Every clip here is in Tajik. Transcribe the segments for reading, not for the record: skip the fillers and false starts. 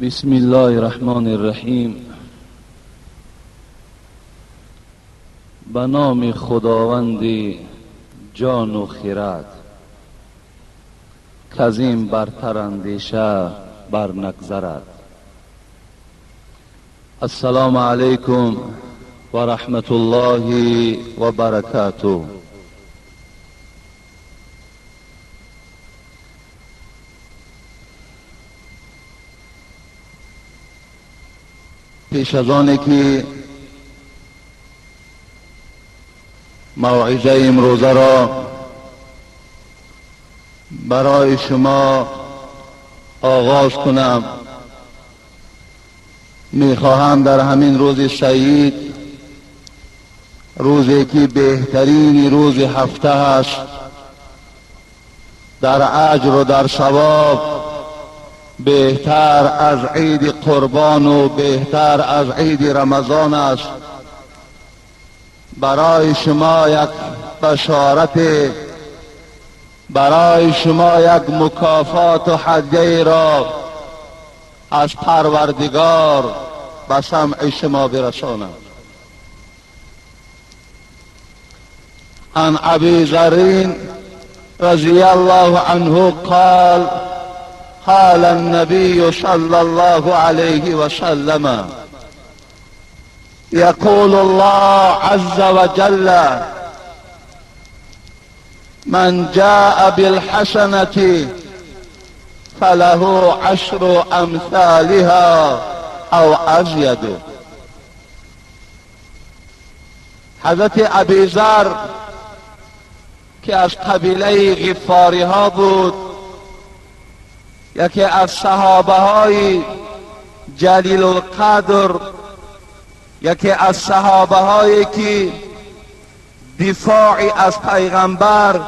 بسم الله الرحمن الرحیم. به نام خداوند جان و خرد، کز این برتر اندیشه بر نگذرد. السلام علیکم و رحمت الله و برکاته. پیش از آنی که موعظه امروزه را برای شما آغاز کنم، میخواهم در همین روز سعید، روزی که بهترین روز هفته است، در اجر و در ثواب بهتر از عید قربان و بهتر از عید رمضان است، برای شما یک بشارت، برای شما یک مکافات و هدیه را از پروردگار به سمع شما برسانم. عن ابی ذر رضی الله عنه قال قال النبي صلى الله عليه وسلم يقول الله عز وجل من جاء بالحسنة فله عشر امثالها او ازید. حضرت ابی ذر که از قبیله غفاری ها بود، یکی از صحابه های جلیل القدر، یکی از صحابه هایی که دفاعی از پیغمبر،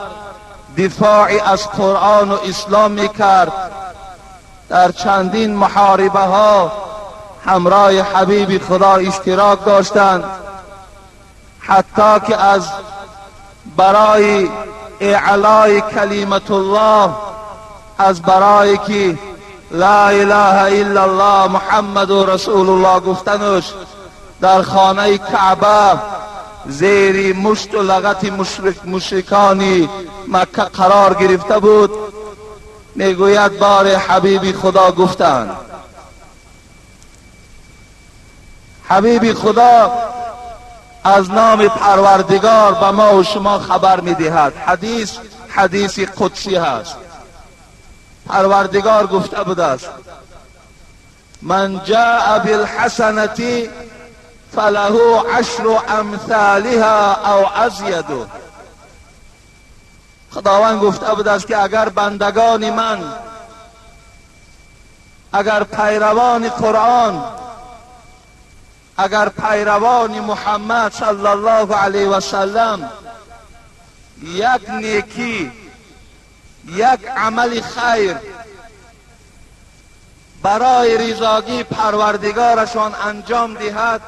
دفاعی از قرآن و اسلام میکرد، در چندین محاربه ها همراه حبیب خدا اشتراک داشتند، حتی که از برای اعلای کلمت الله، از برای که لا اله الا الله محمد رسول الله گفتنش در خانه کعبه زیر مشت و لغت مشرکانی مکه قرار گرفته بود، میگوید بار حبیب خدا گفتند. حبیب خدا از نام پروردگار به ما و شما خبر میدهد. حدیث حدیث قدسی هست. پروردگار گفته بوده است من جاء بالحسنة فله عشر امثالها او ازید. خداوند گفته بوده است که اگر بندگان من، اگر پیروان قرآن، اگر پیروان محمد صلی الله علیه و سلم یک نیکی، یک عمل خیر برای رضاگی پروردگارشان انجام دهد،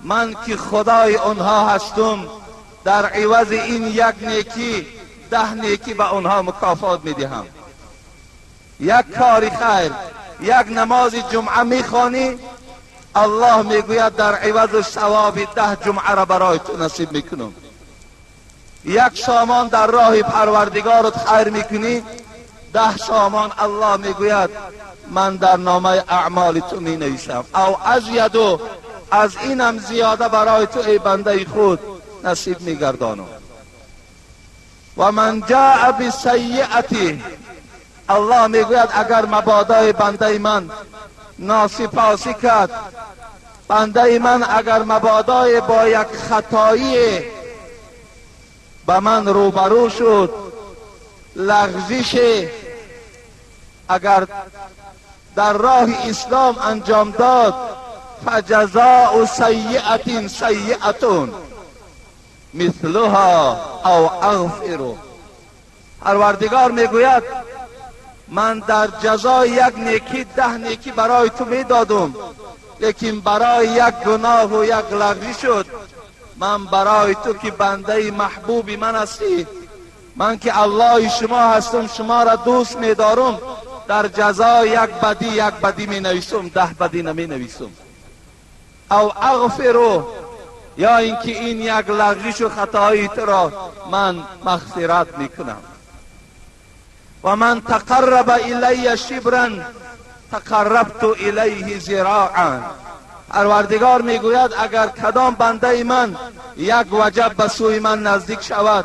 من که خدای آنها هستم در عوض این یک نیکی 10 نیکی به آنها مکافات میدهم. یک کار خیر، یک نماز جمعه میخوانی، الله میگوید در عوض ثواب 10 جمعه را برای تو نصیب میکنم. یک سامان در راه پروردگارت خیر میکنی، 10 سامان الله میگوید من در نامه اعمال تو می نویسم، او ازید، از اینم زیاده برای تو ای بنده خود نصیب میگردانم. و من جاء بالسیئة، الله میگوید اگر مبادای بنده من ناسپاسی کرد، بنده من اگر مبادای با یک خطایی به من روبرو شد، لغزش اگر در راه اسلام انجام داد، فجزاء سیئة سیئة مثلها او اغفر. پروردگار میگوید من در جزای یک نیکی 10 نیکی برای تو میدادم، لیکن برای یک گناه و یک لغزش شد، من برای تو که بنده محبوب من هستی، من که الله شما هستم، شما را دوست میدارم، در جزای یک بدی یک بدی می نویسم، 10 بدی نمی نویسم. او اغفر، یا اینکه این یک لغزش و خطایی تو را من مغفرت میکنم. و من تقرب الی شبرا تقربت الیه ذراعا. پروردگار میگوید اگر کدام بنده من یک وجب به سوی من نزدیک شود،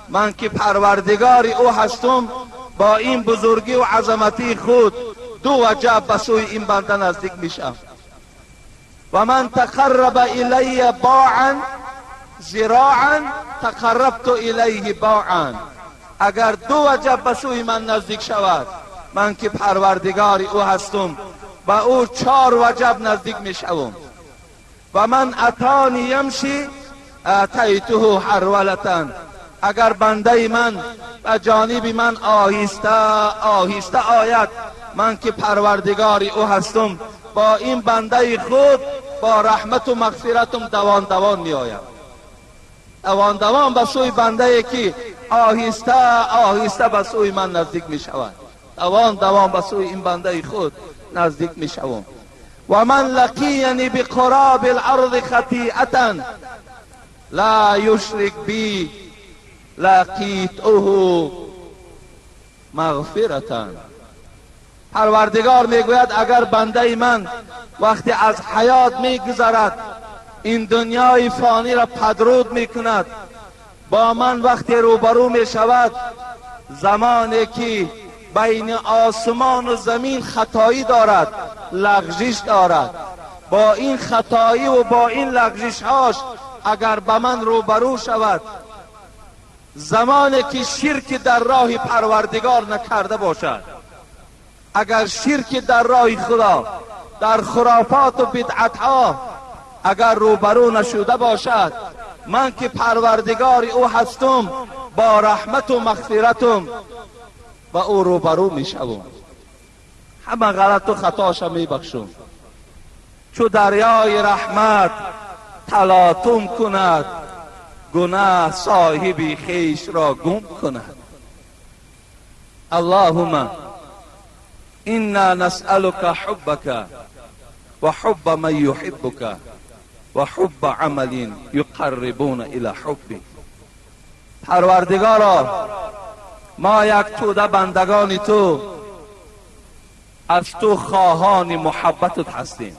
من که پروردگار او هستم با این بزرگی و عظمتی خود 2 وجب به سوی این بنده نزدیک میشم. و من تقرب الی باعا ذراعا تقربت الیه باعا. اگر 2 وجب به سوی من نزدیک شود، من که پروردگار او هستم با او 4 وجب نزدیک میشوم. و من اتانی یمشی اتیته هرولة. اگر بنده من به جانب من آهسته آهسته آید، من که پروردگار او هستم با این بنده خود با رحمت و مغفرتم دوان دوان می آیم. دوان دوان به سوی بنده که آهسته آهسته به سوی من نزدیک می شود، دوان دوان به سوی این بنده خود نزدیک می شوم. و من لقینی بقراب الارض خطیئة لا یشرک بی لقیته مغفرة. پروردگار میگوید اگر بنده من وقتی از حیات میگذرد، این دنیای فانی را پدرود میکند، با من وقتی روبرو میشود، زمانی که بین آسمان و زمین خطایی دارد، لغزش دارد، با این خطایی و با این لغزش‌هاش اگر به من روبرو شود، زمانی که شرک در راه پروردگار نکرده باشد، اگر شرک در راه خدا، در خرافات و بدعتها اگر روبرو نشده باشد، من که پروردگار او هستم با رحمت و مغفرتم با او روبرو میشوم، همه غلط و خطاش میبخشم. چو دریای رحمت تلاطم کند، گناه صاحب خویش را گم کند. اللهم انا نسألك حبك وحب من يحبك وحب عمل يقربون الى حبك. پروردگارا، ما یک توده بندگان تو، از تو خواهان محبتت هستیم.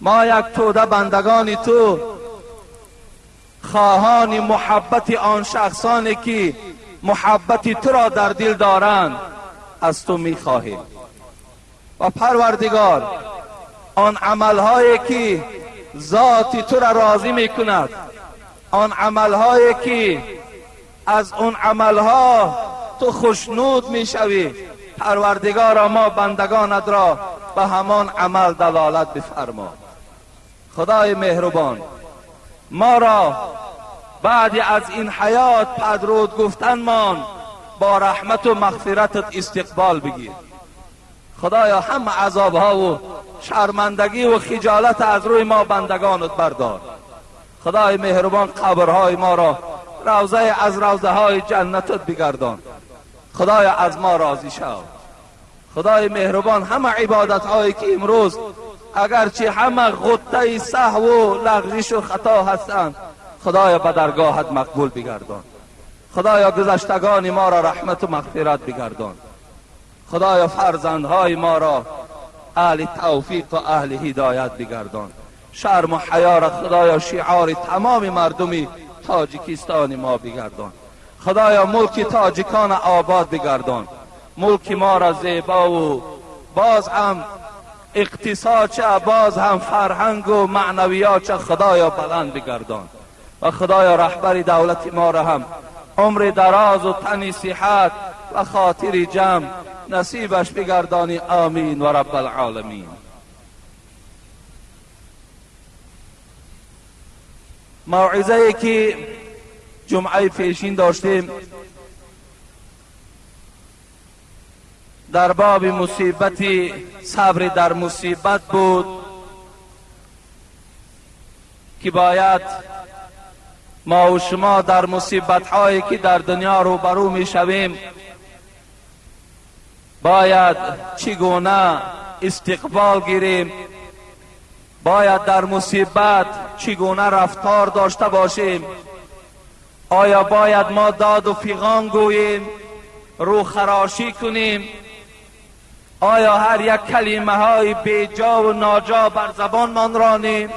ما یک توده بندگان تو، خواهان محبت آن شخصانی که محبت تو را در دل دارند از تو میخواهیم. و پروردگار، آن عملهایی که ذات تو را راضی میکند، آن عملهایی که از آن عملها تو خوشنود میشوی، پروردگارا ما بندگانت را به همان عمل دلالت بفرما. خدای مهربان، ما را بعد از این حیات پدرود گفتنمان با رحمت و مغفرتت استقبال بگیر. خدایا همه عذابها و شرمندگی و خجالت از روی ما بندگانت بردار. خدای مهربان، قبرهای ما را روضه از روضه های جنتت بگردان. خدایا از ما راضی شو. خدای مهربان، همه عبادت هایی که امروز اگرچه همه غطه سهو و لغزش و خطا هستند، خدایا به درگاهت مقبول بگردان. خدایا گذشتگان ما را رحمت و مغفرت بگردان. خدایا فرزندهای ما را اهل توفیق و اهل هدایت بگردان. شرم و حیا را خدایا شعار تمام مردم تاجیکستان ما بگردان. خدایا ملک تاجیکان آباد بگردان. ملک ما را زیبا و باز هم اقتصاد چه، باز هم فرهنگ و معنویات چه خدایا بلند بگردان. و خدایا رهبر دولت ما را هم عمر دراز و تن صحت و خاطر جمع نصیبش بگردانی. آمین و رب العالمین. موعظه که جمعه پیشین داشتیم در باب مصیبت صبر در مصیبت بود که باید ما و شما در مصیبت هایی که در دنیا روبرو می شویم باید چگونه استقبال گیریم، باید در مصیبت چگونه رفتار داشته باشیم. آیا باید ما داد و فیغان گوییم، رو خراشی کنیم؟ آیا هر یک کلمه های بیجا و ناجا بر زبانمان رانیم،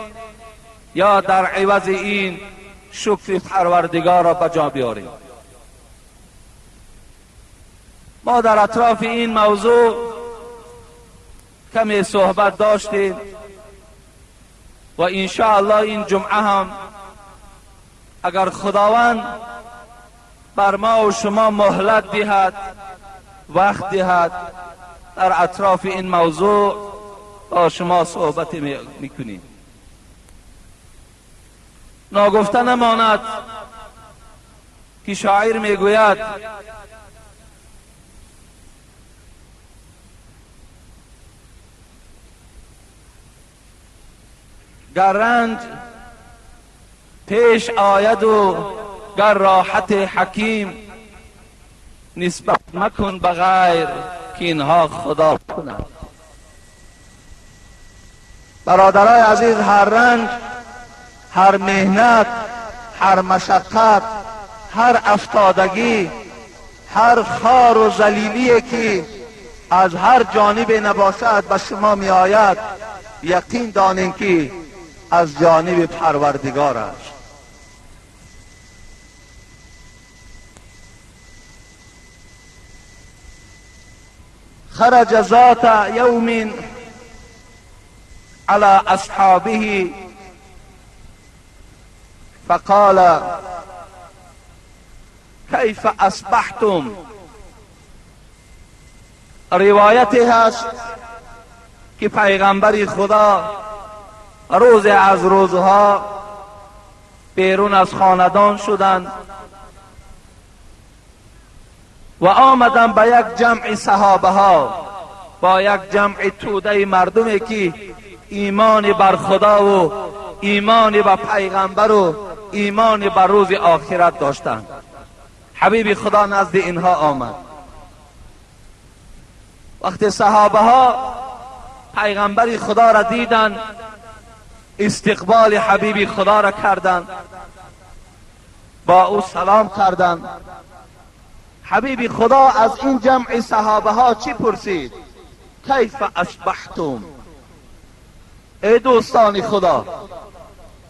یا در عوض این شکر پروردگار را به جا بیاریم؟ ما در اطراف این موضوع کمی صحبت داشتیم و انشاءالله این جمعه هم اگر خداوند بر ما و شما مهلت دهد، وقت دهد، در اطراف این موضوع با شما صحبت میکنیم. ناگفته نماند که شاعر میگوید: گر رنج پیش آید و گر راحت حکیم، نسبت مکن به غیر که اینها خدا کند. برادرای عزیز، هر رنج، هر مهنت، هر مشقت، هر افتادگی، هر خار و ذلیلی که از هر جانب نباشد به شما می آید، یقین دانین که از جانب پروردگار است. خرج ذات یوم على اصحابه فقال کیف اصبحتم. روایتی هست که پیغمبر خدا روز از روزها بیرون از خاندان شدند و آمدن به یک جمع صحابه ها، با یک جمع توده مردمی که ایمان بر خدا و ایمان به پیغمبر و ایمان بر روز آخرت داشتند. حبیب خدا نزد اینها آمد. وقتی صحابه ها پیغمبر خدا را دیدند، استقبال حبیب خدا را کردند، با او سلام کردند. حبیب خدا از این جمع صحابه ها چی پرسید؟ کیف اصبحتم؟ ای دوستان خدا،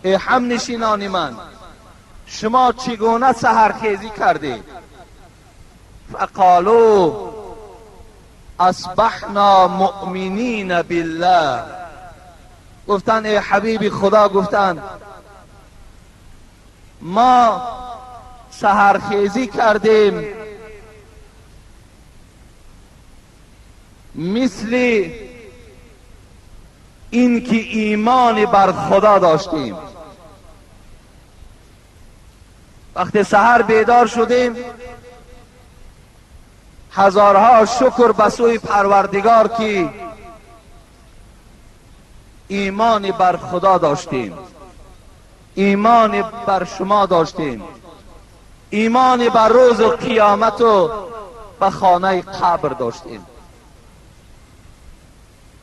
ای همنشینان من، شما چگونه سحرخیزی کردید؟ فقالوا اصبحنا مؤمنین بالله. گفتن ای حبیب خدا، گفتن ما سحرخیزی کردیم مثل این که ایمان بر خدا داشتیم. وقتی سحر بیدار شدیم، هزارها شکر به سوی پروردگار که ایمان بر خدا داشتیم، ایمان بر شما داشتیم، ایمان بر روز و قیامت و به خانه قبر داشتیم.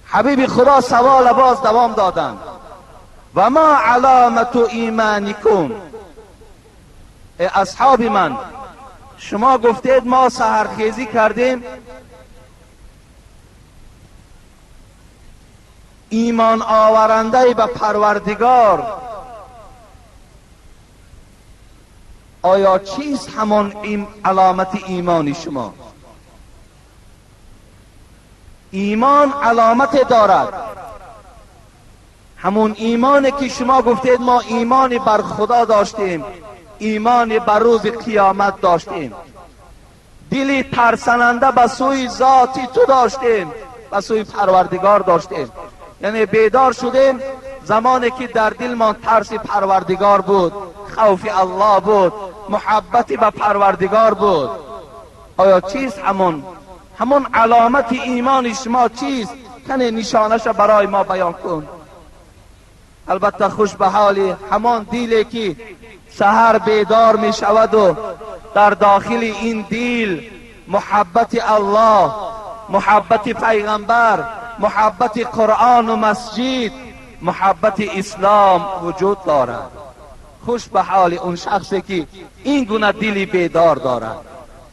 حبیب خدا سوال باز دوام دادند: و ما علامت ایمانکم؟ ای اصحاب من، شما گفتید ما سحرخیزی کردیم، ایمان آورنده به پروردگار، آیا چیز همان علامت ایمان شما؟ ایمان علامت دارد، همون ایمانی که شما گفتید ما ایمان بر خدا داشتیم، ایمان بر روز قیامت داشتیم، دلی ترسننده به سوی ذاتی تو داشتیم، به سوی پروردگار داشتیم. یعنی بیدار شدیم زمانی که در دلمان ترس پروردگار بود، خوف الله بود، محبت به پروردگار بود. آیا چیز همون علامت ایمان شما چیست؟ کنه نشانش برای ما بیان کن. البته خوش به حالی همان دیلی که سحر بیدار می شود و در داخل این دیل محبت الله، محبت پیغمبر، محبت قرآن و مسجد، محبت اسلام وجود دارد. خوش به حال اون شخصی که این گونه دلی بیدار دارد.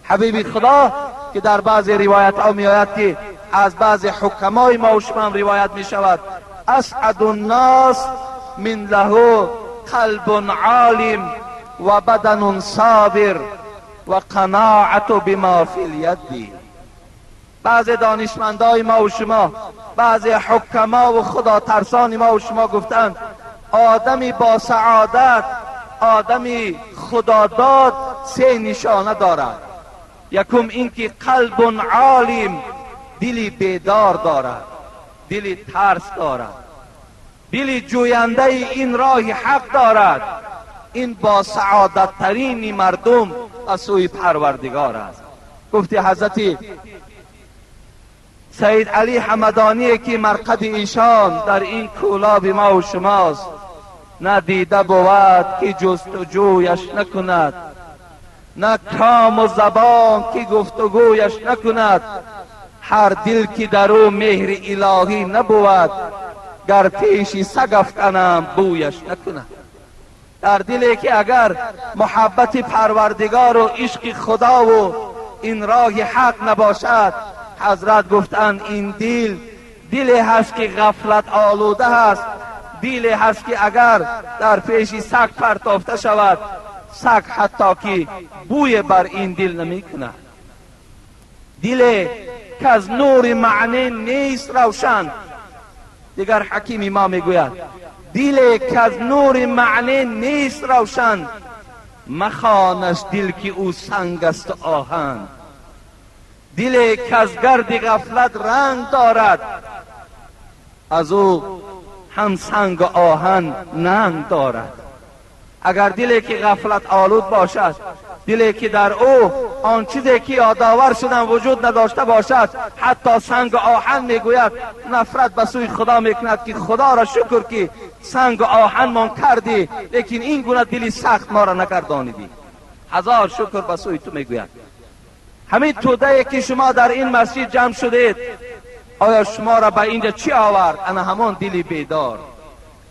حبیب خدا که در بعض روایت ها می آید که از بعض حکمای ما و شما روایت می شود، اسعد الناس من له قلب عالم و بدن صابر و قناعت بما فی الید. بعض دانشمندای ما و شما، بعض حکما و خدا ترسان ما و شما گفتند آدمی با سعادت، آدمی خداداد سه نشانه دارد. یکم اینکه قلب عالم، دلی بیدار دارد، دلی ترس دارد، دلی جوینده این راه حق دارد. این با سعادت ترین مردم از سوی پروردگار است. گفتی حضرت سید علی حمدانی که مرقد ایشان در این کولاب ما و شماست، نه دیده بود که جستجویش نکند، نه کام و زبان که گفتگویش نکند. هر دل که در او مهر الهی نبود، گر پیش سگ افکنم بویش نکند. در دلی که اگر محبت پروردگار و عشق خدا و این راه حق نباشد، حضرت گفتند این دل دلی هست که غفلت آلوده هست، دلی هست که اگر در پیش سگ پرتافته شود، سگ حتی که بوی بر این دل نمی کند. دلی که از نور معنی نیست روشن. دیگر حکیم ما میگوید دلی که از نور معنی نیست روشن، مخوانش دل که او سنگ است و آهن. دلی که از گرد غفلت رنگ دارد، از او هم سنگ و آهن ننگ دارد. اگر دلی که غفلت آلود باشد، دلی که در او آن چیزی که یادآور شدن وجود نداشته باشد، حتی سنگ و آهن میگوید نفرت به سوی خدا میکند که خدا را شکر که سنگ و آهن مان کردی، لیکن این گونه دلی سخت ما را نگردانیدی. هزار شکر به سوی تو میگوید. همین توده که شما در این مسجد جمع شدید، آیا شما را به اینجا چی آورد؟ انا همان دلی بیدار،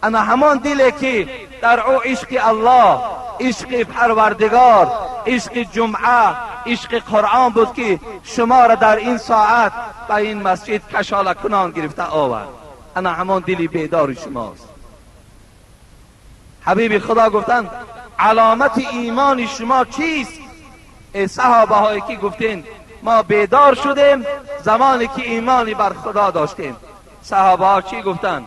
انا همان دلی که در او عشق الله، عشق پروردگار، عشق جمعه، عشق قرآن بود که شما را در این ساعت به این مسجد کشاله کنان گرفته آورد. انا همان دلی بیدار شماست. حبیب خدا گفتند علامت ایمان شما چیست؟ ای صحابه هایی که گفتین ما بیدار شدیم زمانی که ایمانی بر خدا داشتیم. صحابه ها چی گفتند؟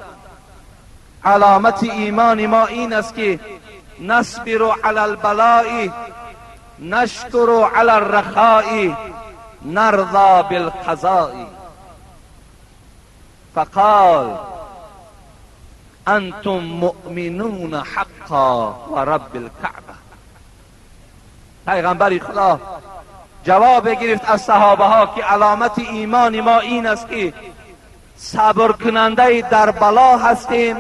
علامت ایمان ما این است که نصبر علی البلاء، نشکر علی الرخاء، نرضى بالقضاء. فقال انتم مؤمنون حقا ورب الكعبه. پیغمبر خدا جواب گرفت از صحابه ها که علامت ایمان ما این است که صبر کننده در بلا هستیم،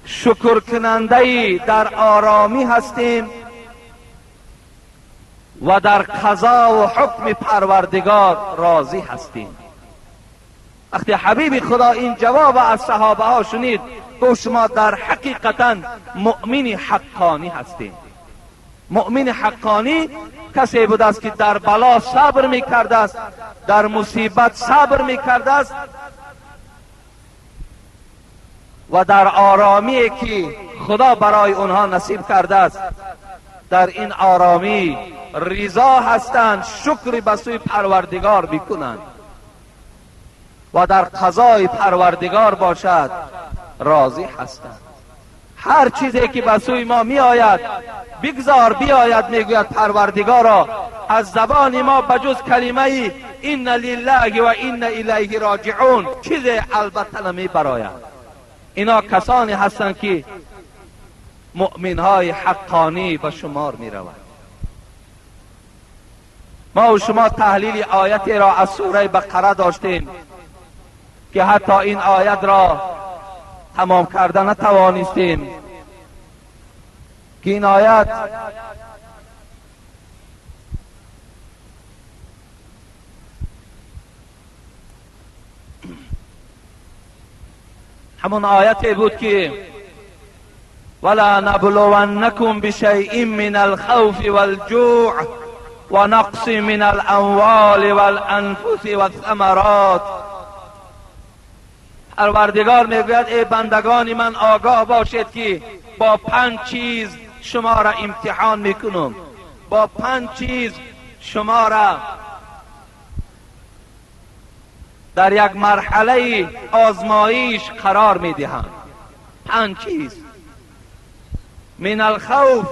شکر کننده در آرامی هستیم و در قضا و حکم پروردگار راضی هستیم. وقتی حبیب خدا این جواب از صحابه ها شنید، گفت شما در حقیقتا مؤمن حقانی هستیم. مؤمن حقانی کسی بود است که در بلا صبر میکرده است، در مصیبت صبر میکرده است و در آرامی که خدا برای اونها نصیب کرده است، در این آرامی رضا هستند، شکر به سوی پروردگار میکنند و در قضای پروردگار باشد راضی هستند. هر چیزی که به سوی ما می آید بگذار بیاید، میگوید پروردگارا از زبان ما بجز کلمه این لله و این الیه راجعون چیز البته نمی براید. اینا کسانی هستند که مؤمن های حقانی به شمار می روند. ما و شما تحلیل آیت را از سوره بقره داشتیم که حتی این آیت را تمام کرده نتوانستیم، که این آیت ҳамон ояте буд ки ولا نبلونكم بشيء من الخوف والجوع ونقص من الاموال والانفس والثمرات. پروردگار میگوید ای بندگان من آگاه باشید که با 5 چیز شما را امتحان میکنم، با 5 چیز شما را در یک مرحله آزمایش قرار میدهم. 5 چیز. من الخوف،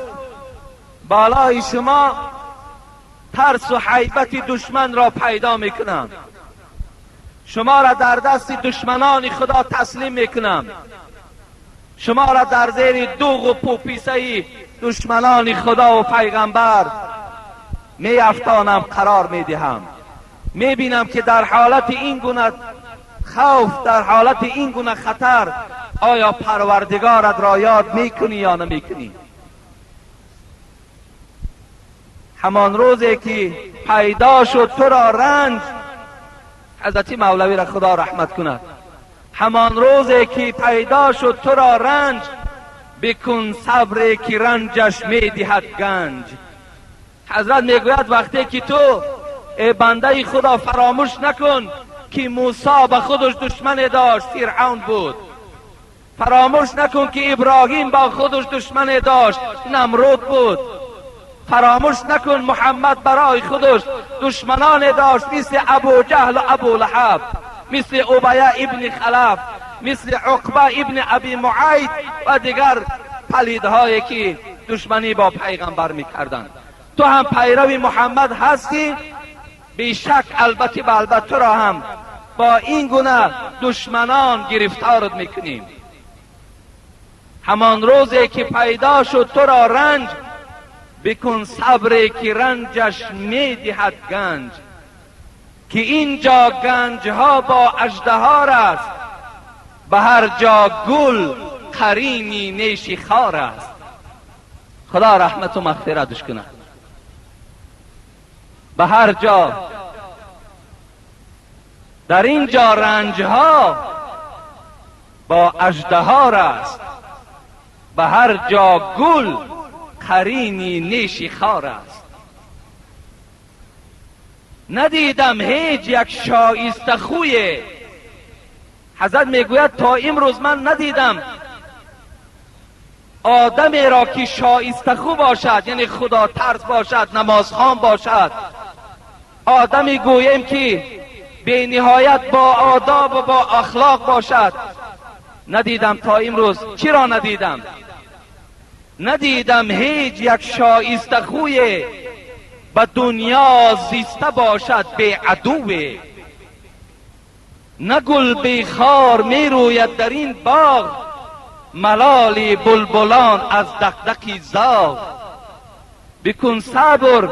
بالای شما ترس و حیبت دشمن را پیدا میکنم، شما را در دست دشمنان خدا تسلیم میکنم، شما را در زیر دوغ و پوپیسه دشمنان خدا و پیغمبر میافتانم، قرار میدهم. میبینم که در حالت این گونه خوف، در حالت این گونه خطر، آیا پروردگارت را یاد میکنی یا نمیکنی؟ همان روزی که پیدا شد تو را رنج، حضرت مولوی را خدا رحمت کند، همان روزی که پیدا شد تو را رنج، بکن صبر که رنجش میدهد گنج. حضرت میگوید وقتی که تو ای بنده خدا فراموش نکن که موسی به خودش دشمن داشت، فرعون بود. فراموش نکن که ابراهیم با خودش دشمن داشت، نمرود بود. فراموش نکن محمد برای خودش دشمنان داشت، مثل ابو جهل و ابو لهب، مثل ابیه ابن خلف، مثل عقبه ابن ابی معیط و دیگر پلیدهایی که دشمنی با پیغمبر میکردند. تو هم پیرو محمد هستی، بیشک البته به البته را هم با این گونه دشمنان گرفتارت میکنیم. همان روزی که پیدا شد تو را رنج، بکن صبری که رنجش میدهد گنج. که اینجا گنجها با اژدهار است، به هر جا گل قرینی نیشی خار است. خدا رحمت و مغفرتش کند. به هر جا در اینجا رنجها با اژدهار است، به هر جا گل قرینی نیشی خار است. ندیدم هیچ یک شایسته خوی. حضرت میگوید تا امروز من ندیدم آدمی را که شایسته خو باشد، یعنی خدا ترس باشد، نمازخوان باشد، آدمی گوییم که به نهایت با آداب و با اخلاق باشد. ندیدم تا امروز. چرا ندیدم؟ ندیدم هیچ یک شایسته خوی به دنیا زیسته باشد به عدوی. نه گل بی خار می روید در این باغ، ملال بلبلان از دقدقی زاغ. بکن صبر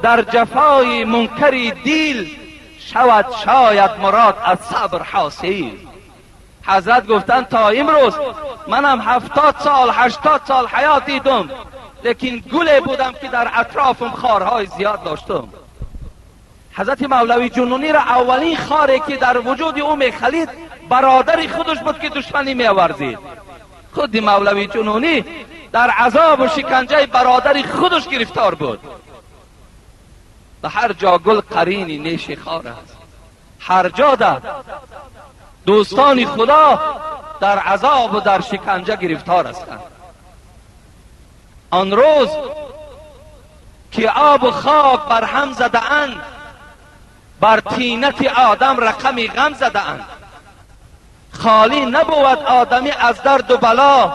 در جفای منکری دیل، شود شاید مراد از صبر حاصل. حضرت گفتن تا امروز منم 70 سال 80 سال حیات دیدم، لیکن گله بودم که در اطرافم خارهای زیاد داشتم. حضرت مولوی جنونی را اولین خاری که در وجود او میخلید برادر خودش بود که دشمنی میورزید. خود مولوی جنونی در عذاب و شکنجه برادر خودش گرفتار بود. به هر جا گل قرینی نیش خار است. هر جا در دوستان خدا در عذاب و در شکنجه گرفتار هستند. آن روز که آب و خاک بر هم زده اند، بر تینت آدم رقمی غم زده اند. خالی نبود آدمی از درد و بلا،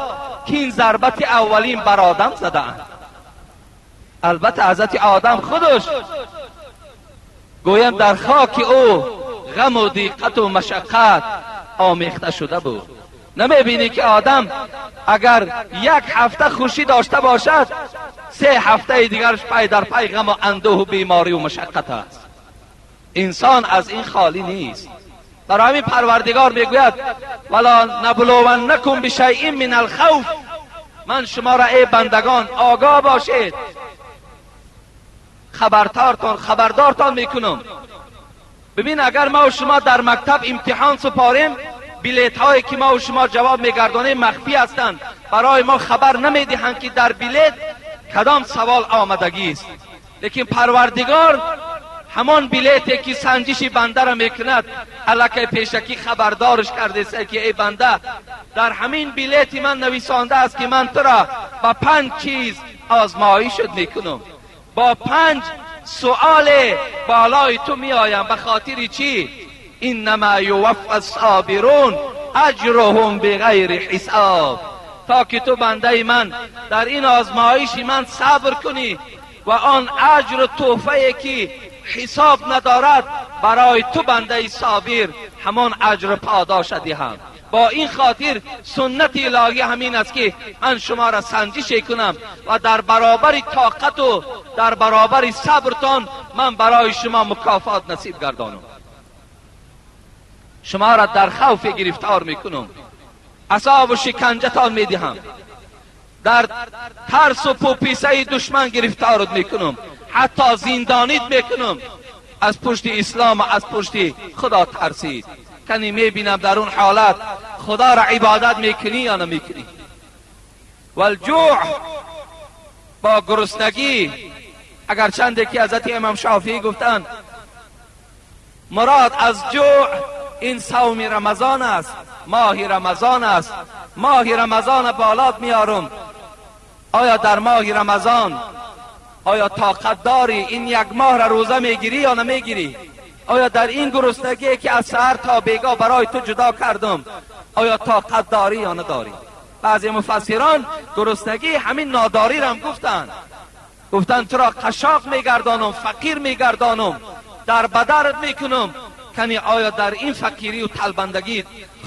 که این ضربت اولین بر آدم زده اند. البته حضرت آدم خودش گویم در خاک او غم و دیقت و مشقت آمیخته شده بود. نمیبینی که آدم اگر یک هفته خوشی داشته باشد، 3 هفته دیگرش پی در پی غم و اندوه و بیماری و مشقت است. انسان از این خالی نیست. برای همین پروردگار میگوید ولا نبلونکم بشیء من الخوف، من شما را ای بندگان آگاه باشید، خبردارتان میکنم. ببین اگر ما و شما در مکتب امتحان سپاریم، билет ҳое ки мо шумо ҷавоб мегардонем махфӣ ҳастанд, барои мо хабар намедиҳанд ки дар билет кадом савол омадагист. Лекин Парвардигор ҳамон билете ки санҷиши бандаро мекунад, аллакай пешакӣ хабардорш кардест ки эй банда, дар ҳамин билети ман нависонда аст ки ман туро ба 5 чиз озмоишат мекунам, бо 5 суоле болои ту меоям. Ба хотири чӣ? Иннама юваффа ссобирун аҷруҳум биғайри ҳисоб. То ки ту бандаи ман дар ин озмоиши ман сабр кунӣ ва он аҷру тӯҳфае ки ҳисоб надорад барои ту бандаи собир ҳамон аҷру подоша диҳам. Бо ин хотир суннати илоҳӣ ҳамин аст ки ман шуморо санҷише кунам ва дар баробари тоқату дар баробари сабртон ман барои шумо мукофот насиб гардонам. Шуморо дар хавфе гирифтор мекунам, азобу шиканҷатон медиҳам, дар тарсу пӯписаи душман гирифторат мекунам, ҳатто зиндонит мекунам. Аз пушти ислом ва аз пушти худо тарсид. Кани мебинам дар он ҳолат худоро ибодат мекунӣ ё намекунӣ. Валҷӯъ, бо гуруснагӣ. Агарчанде ки ҳазрати имом Шофиӣ гуфтанд мурод аз ҷӯъ ин савми Рамазон аст, моҳи Рамазон аст. Моҳи Рамазона болот меорум. Оё дар моҳи Рамазон оё тоқат дорӣ? Ин як моҳра рӯза мегирӣ ё намегирӣ? Оё дар ин гуруснагие ки аз саҳар то бегоҳ барои ту ҷудо кардум, оё тоқат дорӣ ё надорӣ? Баъзе муфассирон гуруснагӣ ҳамин нодориро ҳам гуфтанд. Гуфтанд туро қашоқ мегардонам, фақир мегардонам, дар бадарат мекунам. Кани оё дар ин фақирию талбандагӣ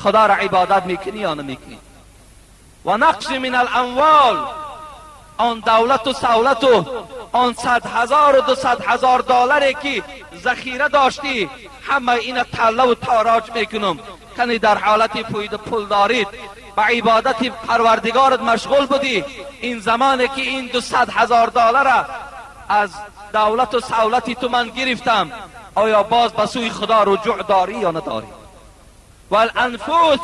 худоро ибодат мекунӣ ё намекунӣ? Ва нақси мин аламвол, он давлату савлату он 100 000 200 000 долларе ки захира доштӣ, ҳама ина таллаву тороҷ мекунам. Кани дар ҳолати пулдорид ба ибодати Парвардигорат машғул будӣ, ин замоне ки ин 200 000 доллара аз давлату савлати ту ман гирифтам, оё боз ба сӯи худо руҷӯъ дорӣ ё надорӣ? Валанфус,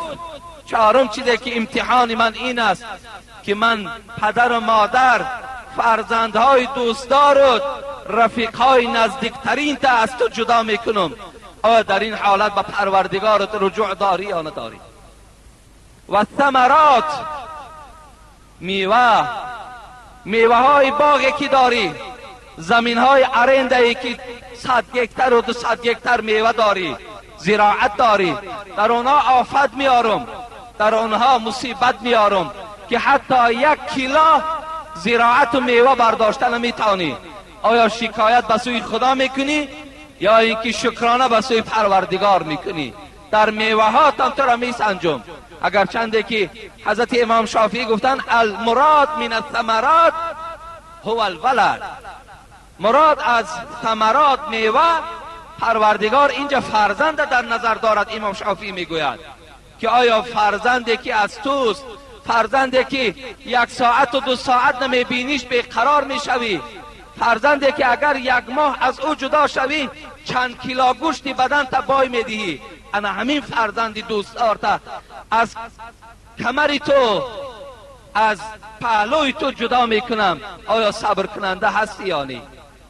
чаҳорум чизе ки имтиҳони ман ин аст ки ман падару модар, фарзандҳои дӯстдору рафиқҳои наздиктаринта аз ту ҷудо мекунам. Оё дар ин ҳолат ба Парвардигорат руҷӯъ дорӣ ё надорӣ? Ва самарот, мева, меваҳои боғе ки дорӣ, заминҳои арендае ки 100 гектару 200 гектар мева дорӣ, зироат дорӣ, дар онҳо офат меорам, дар онҳо мусибат меорам ки ҳатто 1 кило зироату мева бардошта наметавонӣ. Оё шикоят ба сӯи худо мекунӣ ё ин ки шукрона ба сӯи Парвардигор мекунӣ? Дар меваҳотам туро месанҷум. Агарчанде ки ҳазрати имом Шофиӣ гуфтанд алмурод мин астамарот ҳува алвалад, мурод аз самарот мева, Парвардигор инҷа фарзанда дар назар дорад. Имом Шофиӣ мегӯяд ки оё фарзанде ки аз туст, фарзанде ки 1 соату 2 соат намебиниш беқарор мешавӣ, фарзанде ки агар 1 моҳ аз ӯ ҷудо шавӣ чанд кило гӯшти баданта бой медиҳӣ, ана ҳамин фарзанди дӯстдорта аз камари ту, аз паҳлӯи ту ҷудо мекунам, оё сабркунанда ҳастӣ ё не?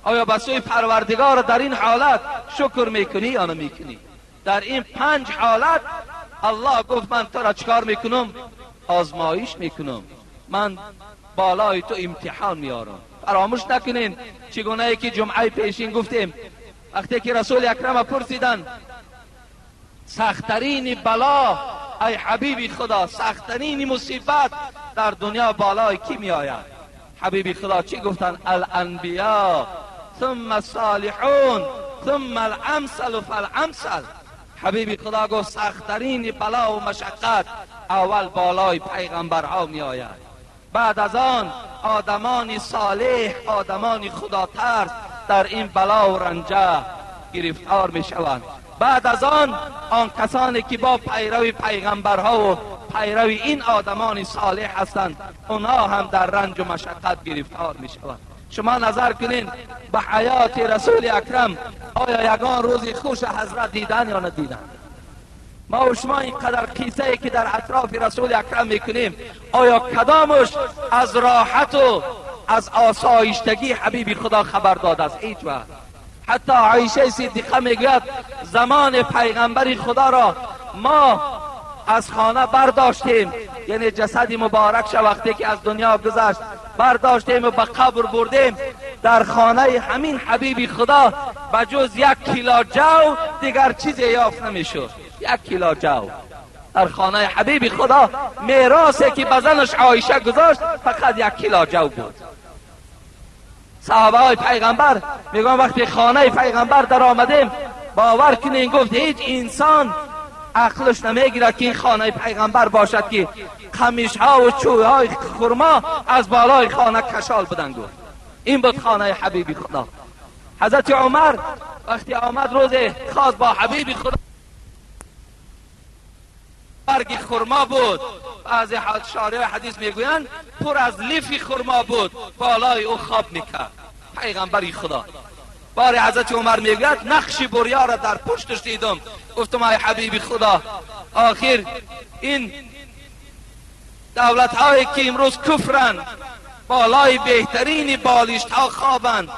Оё ба сӯи Парвардигор дар ин ҳолат шукр мекунӣ ё намекунӣ? Дар ин 5 ҳолат Аллоҳ гуфт ман туро чикор мекунам? Озмоиш мекунам, ман болои ту имтиҳон меорам. Фаромӯш накунед чигунае ки ҷумъаи пешин гуфтем, вақте ки Расули Акрама пурсиданд сахттарини бало, ай ҳабиби худо, сахттарини мусибат дар дунё болои кӣ меояд? Ҳабиби худо чӣ гуфтанд? Аланбиё ثم الصالحون ثم الامثل فالامثل. ҳабиби худо гуфт сахттарини бало ва машаққат аввал болои пайғамбарҳо меояд, баъд аз он одамони солеҳ, одамони худотарс дар ин бало ва ранҷа гирифтор мешаванд, баъд аз он касоне ки бо пайрави пайғамбарҳо ва пайрави ин одамони солеҳ ҳастанд, онҳо ҳам дар ранҷу машаққат гирифтор мешаванд. Шумо назар кунед ба ҳаёти Расули Акрам, оё ягон рӯзи хуш ҳазрат дидан ё надидан? ما و شما اینقدر قصه ای که در اطراف رسول اکرم میکنیم، آیا کدامش از راحت و از آسایشتگی حبیب خدا خبر داده است؟ هیچ وقت. حتی عایشه صدیقه میگوید زمان پیغمبر خدا را ما از خانه برداشتیم، یعنی جسد مبارک وقتی که از دنیا گذشت برداشتیم و به قبر بردیم، در خانه همین حبیب خدا بجز 1 کیلو جو دیگر چیزی یافت نمیشد. 1 کیلو جو در خانه حبیب خدا، میراثی که به زنش عایشه گذاشت فقط 1 کیلو جو بود. صحابه های پیغمبر میگن وقتی خانه پیغمبر در آمدیم، باور کنین گفت هیچ انسان عقلش نمیگیرد که این خانه پیغمبر باشد که قمیش ها و چوب های خرما از بالای خانه کشال بدن. گفت این بود خانه حبیب خدا. حضرت عمر وقتی آمد روز خواست با حبیب خدا، برگ خرما بود، بعضی شارع حدیث میگویند پر از لیف خرما بود، بالای او خواب میکرد پیغمبر خدا. بار حضرت عمر میگوید نقش بریا را در پشتش دیدم، گفتم ای حبیب خدا، آخر این دولت هایی که امروز کفرند بالای بهترین بالشت ها خوابند،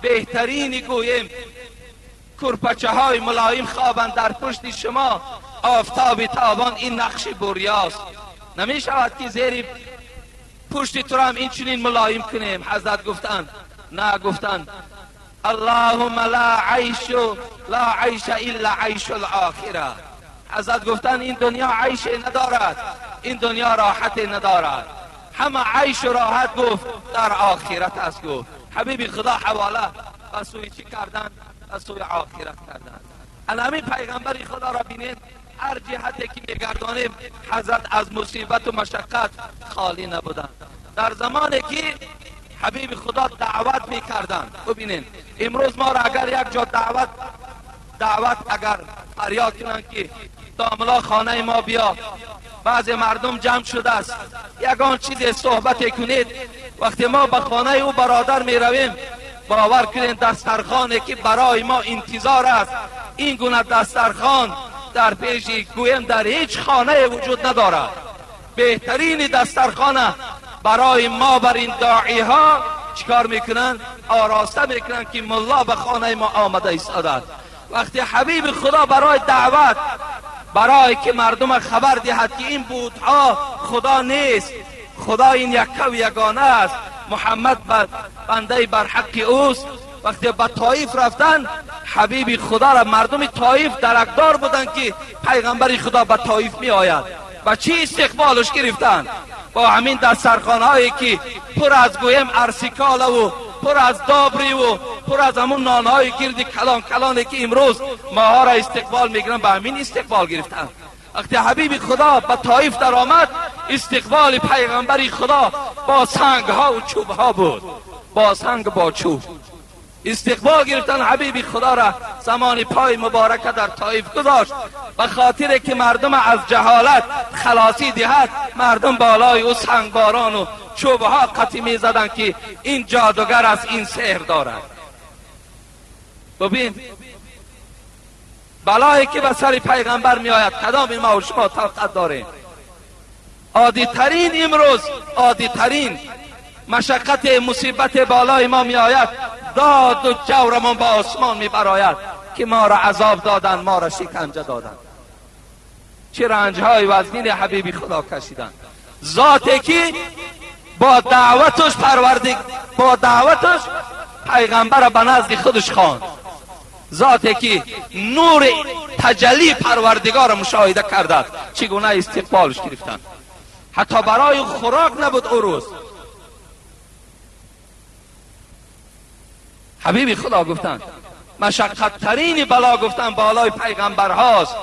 بهترین گویم کرپچه های ملایم خوابند، در پشت شما آفتاب تابان این نقش بریاست، نمی شود که زیر پشت تو هم این چنین ملایم کنیم. حضرت گفتند نه، گفتند اللهم لا عیش لا عیش الا عیش الاخره. حضرت گفتند این دنیا عیش ندارد، این دنیا راحت ندارد، همه عیش و راحت گفت در آخرت است. گفت حبیب خدا حواله به سوی چی کردن؟ به سوی آخرت کردن. الان پیغمبر خدا را بینید، هر جهتی که میگردانیم حضرت از مصیبت و مشقت خالی نبودند. در زمانی که حبیب خدا دعوت میکردند، ببینید امروز ما را اگر یک جا دعوت اگر فریاد کنند که داملا خانه ما بیا، بعضی مردم جمع شده است، یگان چیز صحبت کنید، وقتی ما به خانه او برادر میرویم، باور کنید دسترخوانی که برای ما انتظار است، این گونه دسترخوان در پیش گویم در هیچ خانه وجود ندارد. بهترین دسترخوانه برای ما بر این داعی ها چیکار میکنن؟ آراسته میکنن که ملا به خانه ما آمده ایستاده. وقتی حبیب خدا برای دعوت، برای که مردم خبر دهد که این بت‌ها خدا نیست، خدا این یکه و یگانه است، محمد بنده بر حق اوست، وقتی به طایف رفتن حبیب خدا را مردم طایف درکدار بودند که پیغمبر خدا به طایف می آید و چی استقبالش گرفتن؟ با همین دسترخوان‌هایی که پر از گویم ارسیکاله و پر از دابری و پر از همون نانهای گرد کلان کلانی که امروز ماها را استقبال میگیرن، به همین استقبال گرفتن. وقتی حبیب خدا به طایف در آمد، استقبال پیغمبر خدا با سنگ ها و چوب ها بود، با سنگ با چوب استقبال گرفتن. حبیب خدا را زمان پای مبارک در طایف گذاشت به خاطر که مردم از جهالت خلاصی دهد. مردم بالای او سنگباران و چوبها قطی می زدن که این جادوگر است، این سحر دارد. ببین بلایی که به سر پیغمبر می آید، کدام ما و شما طاقت داریم؟ عادی ترین امروز، عادی ترین مشقت مصیبت بالای ما می آید، داد و جورمان با آسمان می براید که ما را عذاب دادن، ما را شکنجه دادن. چه رنجهای وزنین حبیبی خدا کشیدن. ذاتی که با دعوتش پروردگ، با دعوتش پیغمبر به نزد خودش خواند، ذاتی که نور تجلی پروردگار مشاهده کرده، چگونه استقبالش گرفتن. حتی برای خوراک نبود او روز. حبیب خدا گفتن مشقت ترین بلا گفتن بالای پیغمبر هاست،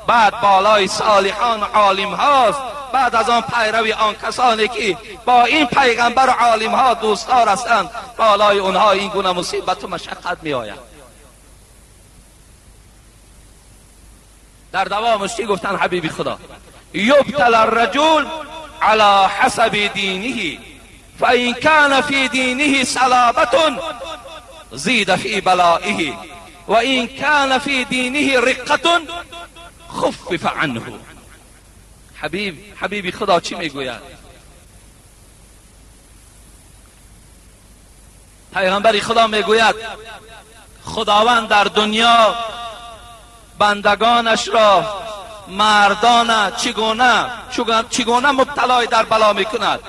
بعد بالای صالحان عالم هاست، بعد از آن پیروی آن کسانی که با این پیغمبر عالم ها دوستدار هستند، بالای اونها این گونه مصیبت و مشقت می آید. در دوامش چی گفتن حبیب خدا؟ یبتل الرجل على حسب دینه فإن كان في دینه صلابة زید فی بلائه و این کان فی دینه رقة خفف عنه. حبیبی خدا چی میگوید؟ پیغمبر خدا میگوید خداوند در دنیا بندگانش را، مردان چگونه مبتلای در بلا میکند.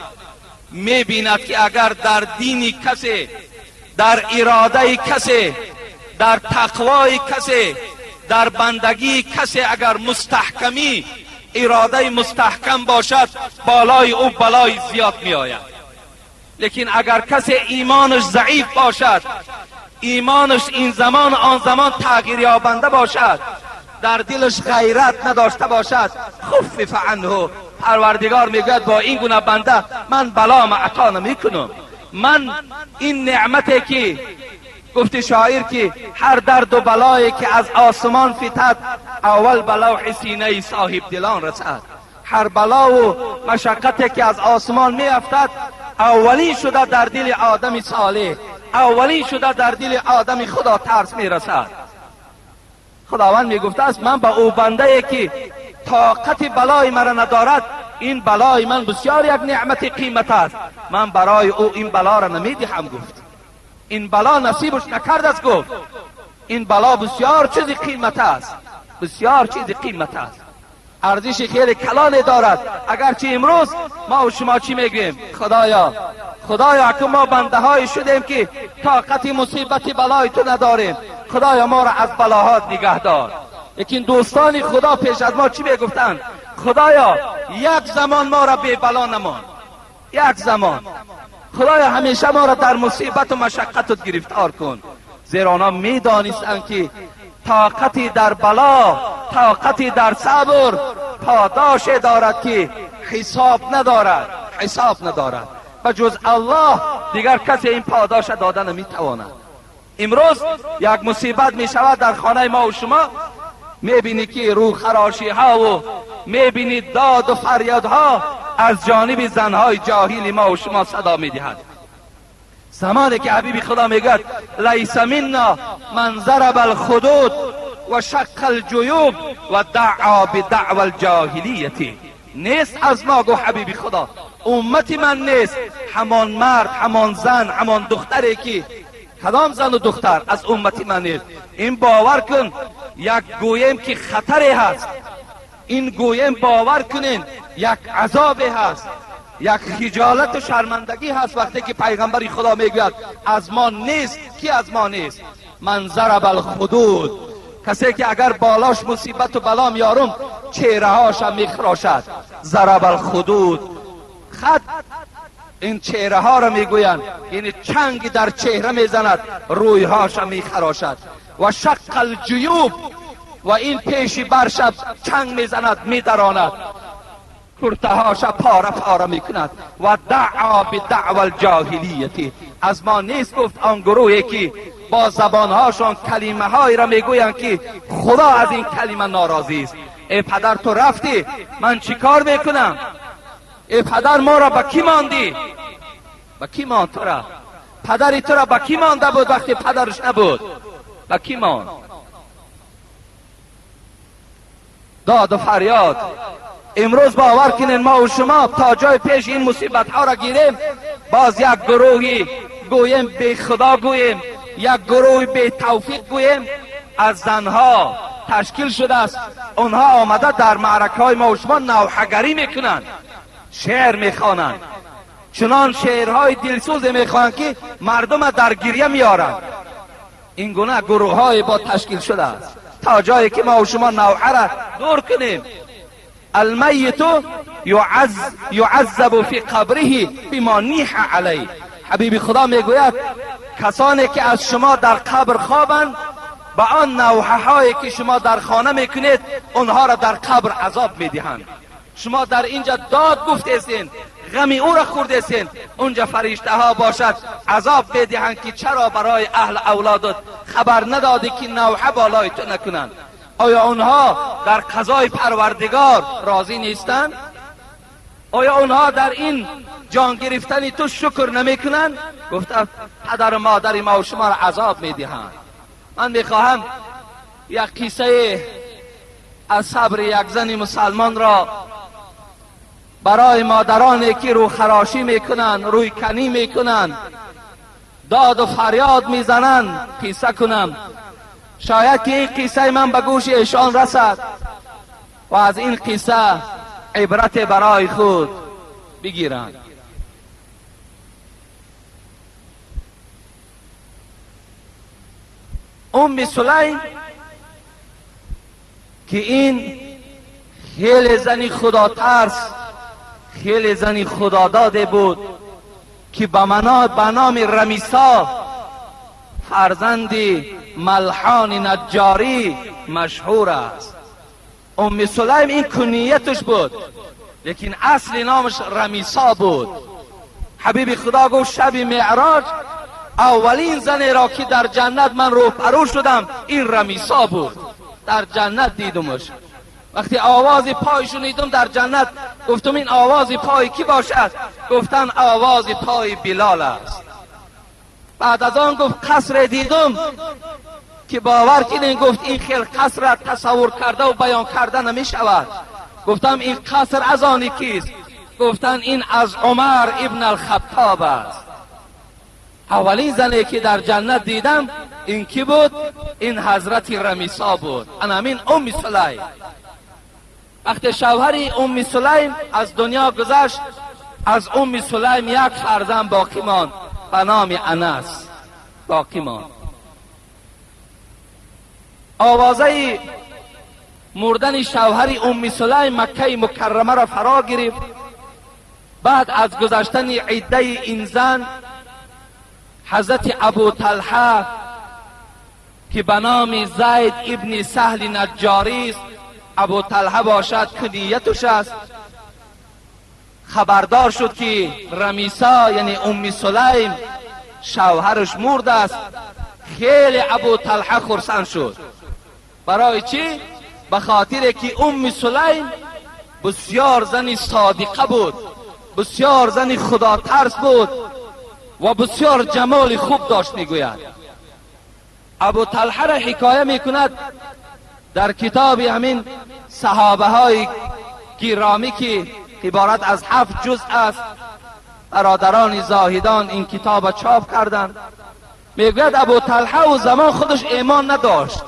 میبیند که اگر در دین کسی، در اراده کسی، در تقوای کسی، در بندگی کسی اگر مستحکمی، اراده مستحکم باشد، بالای او بلای زیاد می آید. لیکن اگر کسی ایمانش ضعیف باشد، ایمانش این زمان آن زمان تغییر یابنده باشد، در دلش غیرت نداشته باشد، خفف عنه، پروردگار میگوید با این گونه بنده من بلا عطا نمیکنم. من این نعمتی که گفت شاعر که هر درد و بلایی که از آسمان فتد، اول به لوح سینه صاحب دلان رسد. هر بلا و مشقتی که از آسمان می افتد، اولین شده در دل آدم صالح، اولین شده در دل آدم خدا ترس می رسد. خداوند می گفته است من به او بنده ای که طاقت بلای مرا ندارد، این بلای من بسیار یک نعمت قیمت است، من برای او این بلا را نمی دهم. گفت این بلا نصیبش نکرد است. گفت این بلا بسیار چیز قیمت است، بسیار چیز قیمت است، ارزش خیلی کلانی دارد. اگرچه امروز ما و شما چی میگوییم؟ خدایا خدایا که ما بنده های شدیم که طاقت مصیبت بلای تو نداریم، خدایا ما را از بلاهات نگه دار. لیکن دوستان خدا پیش از ما چی میگفتند؟ خدایا یک زمان ما را بی بلا نمان، یک زمان خدایا همیشه ما را در مصیبت و مشقت گرفتار کن. زیرا آنها میدانستند که طاقتی در بلا، طاقتی در صبر پاداش دارد که حساب ندارد، حساب ندارد. و جز الله دیگر کسی این پاداش داده نمیتواند. امروز یک مصیبت میشود در خانه ما و شما، میبینی که رو خراشی ها و میبینی داد و فریاد ها از جانب زنهای جاهل ما و شما صدا میدهد. زمانی که حبیب خدا میگوید لیس منا من ضرب الخدود و شق الجیوب و دعا بدعوى الجاهلیت، نیست از ما، گو حبیب خدا، امت من نیست همان مرد، همان زن، همان دختری که کدام زن و دختر از امت من نیست. این باور کن یک گویم که خطری هست، این گویم باور کنین یک عذابی هست، یک خجالت و شرمندگی هست وقتی که پیغمبر خدا میگوید از ما نیست. کی از ما نیست؟ من ضرب الخدود، کسی که اگر بالاش مصیبت و بلا میارم چهره هاش هم میخراشد. ضرب الخدود، خد این چهره ها را میگویند، یعنی چنگ در چهره میزند، روی هاش هم میخراشد. و شق الجیوب، و این پیشی برشب چنگ میزند، میدراند، کرتهاش پاره پاره میکند. و دعا بدعوى الجاهلیت، از ما نیست گفت آن گروهی که با زبانهاشان کلمه هایی را میگویند که خدا از این کلمه ناراضی است. ای پدر تو رفتی، من چیکار میکنم؟ ای پدر ما را به کی ماندی؟ به کی ماند تو را؟ پدری تو را به کی مانده بود وقتی پدرش نبود؟ به کی ماند؟ داد و فریاد. امروز باور کنین ما و شما تا جای پیش این مصیبت ها را گیریم، باز یک گروهی گوییم بی خدا گوییم، یک گروه بی توفیق گوییم، از زنها تشکیل شده است. اونها آمده در معرکه های ما و شما نوحه‌گری میکنند، شعر میخوانند، چنان شعرهای دلسوز میخوانند که مردم در گریه میارند. این گونه گروه های با تشکیل شده است تا جایی که ما و شما نوحه را دور کنیم. المیت یعذب فی قبره بما نیح علیه. حبیب خدا میگوید کسانی که از شما در قبر خوابند، به آن نوحه هایی که شما در خانه میکنید اونها را در قبر عذاب میدهند. شما در اینجا داد گفتید، غم او را خوردید، اونجا فرشته ها باشد عذاب بدهند که چرا برای اهل اولادت خبر ندادی که نوحه بالای تو نکنند. آیا اونها در قضای پروردگار راضی نیستند؟ آیا اونها در این جان گرفتن تو شکر نمیکنند؟ گفت پدر و مادر ما و شما را عذاب میدهند. من میخواهم یک قصه از صبر یک زن مسلمان را برای مادرانی که رو خراشی میکنن، روی کنی میکنن، داد و فریاد میزنن قصه کنم. شاید که این قصه من به گوش ایشان رسد و از این قصه عبرت برای خود بگیرند. ام سلیم که این خیلی زنی خدا ترس، خیلی زنی خدا داده بود که به نام رمیسا فرزند ملحان نجاری مشهور است. ام سلیم این کنیتش بود، لیکن اصل نامش رمیسا بود. حبیب خدا گفت شب معراج اولین زنی را که در جنت من روبرو شدم این رمیسا بود. در جنت دیدمش. وقتی آواز پای شنیدم در جنت، گفتم این آواز پای کی باشد؟ گفتن آواز پای بلال است. بعد از آن گفت قصر دیدم که باور کنین، گفت این خیل قصر را تصور کرده و بیان کرده نمی شود. گفتم این قصر از آن کیست؟ گفتن این از عمر ابن الخطاب است. اولین زنی که در جنت دیدم این کی بود؟ این حضرت رمیسا بود، همین ام سلیم. وقتی شوهر ام سلیم از دنیا گذشت، از ام سلیم یک فرزند باقی ماند به نام انس باقی ماند. آوازه مردن شوهر ام سلیم مکه مکرمه را فرا گرفت. بعد از گذشتن عده این زن، حضرت ابو طلحه که به نام زید ابن سهل نجاری است، ابو طلحه باشد کنیتش است، خبردار شد که رمیسا یعنی ام سلیم شوهرش مرد است. خیلی ابو طلحه خرسند شد. برای چی؟ به خاطر که ام سلیم بسیار زن صادقه بود، بسیار زن خدا ترس بود و بسیار جمال خوب داشت. میگوید ابو طلحه را حکایه میکند در کتاب همین صحابه های گرامی که عبارت از 7 جزء است. برادران زاهدان این کتاب چاپ کردند. میگوید ابو طلحه و زمان خودش ایمان نداشت،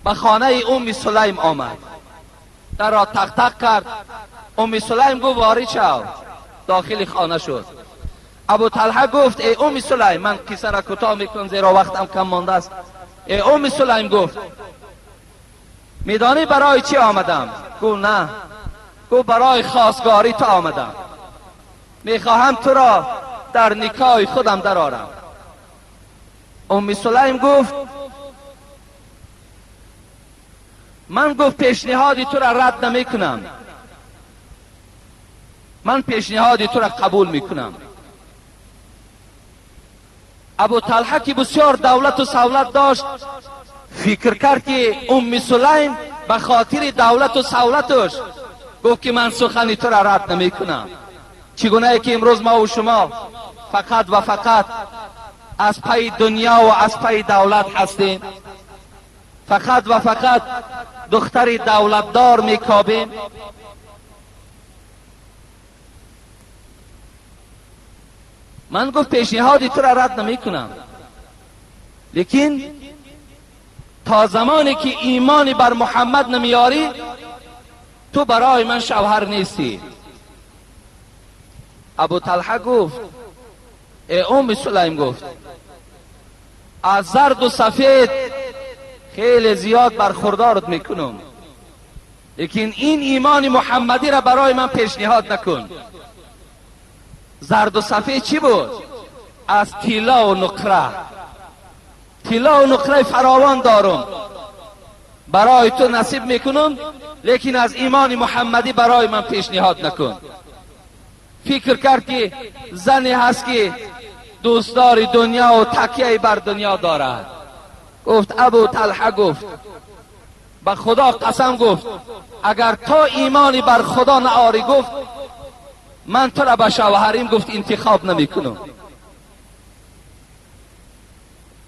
به خانه ام سلیم آمد، در را تق تق کرد. ام سلیم گفت وارد شو. داخل خانه شد. ابو طلحه گفت ای ام سلیم، من قصه را کوتاه میکنم زیرا وقتم کم مانده است. ای ام سلیم گفت میدانی برای چی آمدم؟ گفت نه. گفت برای خواستگاری تو آمدم، میخواهم تو را در نکاح خودم درآرم. ام سلیم گفت من گفت پیشنهاد تو را رد نمی کنم، من پیشنهاد تو را قبول میکنم. ابو طلحه که بسیار دولت و سولت داشت فکر کرد که ام سلیم به خاطر دولت و سولتش گفت که من سخن تو را رد نمی کنم. چگونه که امروز ما و شما فقط و فقط از پی دنیا و از پی دولت هستیم، فقط و فقط دختر دولتدار میکابیم. من گفت پیشنهاد تو را رد نمی کنم، لیکن تا زمانی که ایمانی بر محمد نمیاری تو برای من شوهر نیستی. ابو طلحه گفت ای ام سلیم، گفت از زرد و سفید خیلی زیاد برخوردارت میکنم، لیکن این ایمان محمدی را برای من پیشنهاد نکن. زرد و سفید چی بود؟ از طلا و نقره. طلا و نقره فراوان دارم، برای تو نصیب میکنم، لیکن از ایمان محمدی برای من پیشنهاد نکن. فکر کرد که زنی هست که دوستدار دنیا و تکیه بر دنیا دارد. گفت ابو طلحه گفت به خدا قسم، گفت اگر تا ایمانی بر خدا نآری، گفت من تو را به شوهریم گفت انتخاب نمی کنم.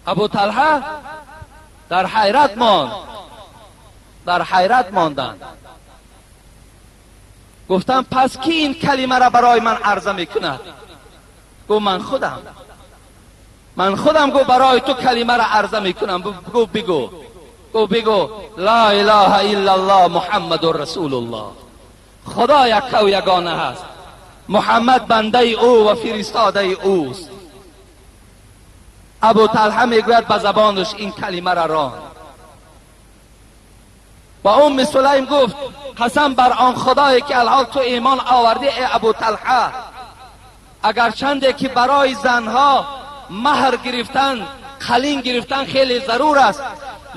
ابو طلحه در حیرت ماند. Дар ҳайрат монданд. Гуфтам пас ки ин калимаро барои ман арза мекунад? Гуфт ман худам. Ман худам гуфт барои ту калимаро арза мекунам. Гуфт бигӯ. Гуфт бигӯ ла илаҳа иллаллоҳ Муҳаммадур расулуллоҳ. Худо якка ва ягона ҳаст. Муҳаммад бандаи ӯ ва фиристодаи ӯст. Абу Талҳа мегӯяд ба забонаш ин калимаро ронд. Ва Умми Сулайм гуфт қасам бар он худое ки алҳол ту имон овардӣ эй Абу Талҳа, агарчанде ки барои занҳо маҳр гирифтан, қалин гирифтан хеле зарур аст,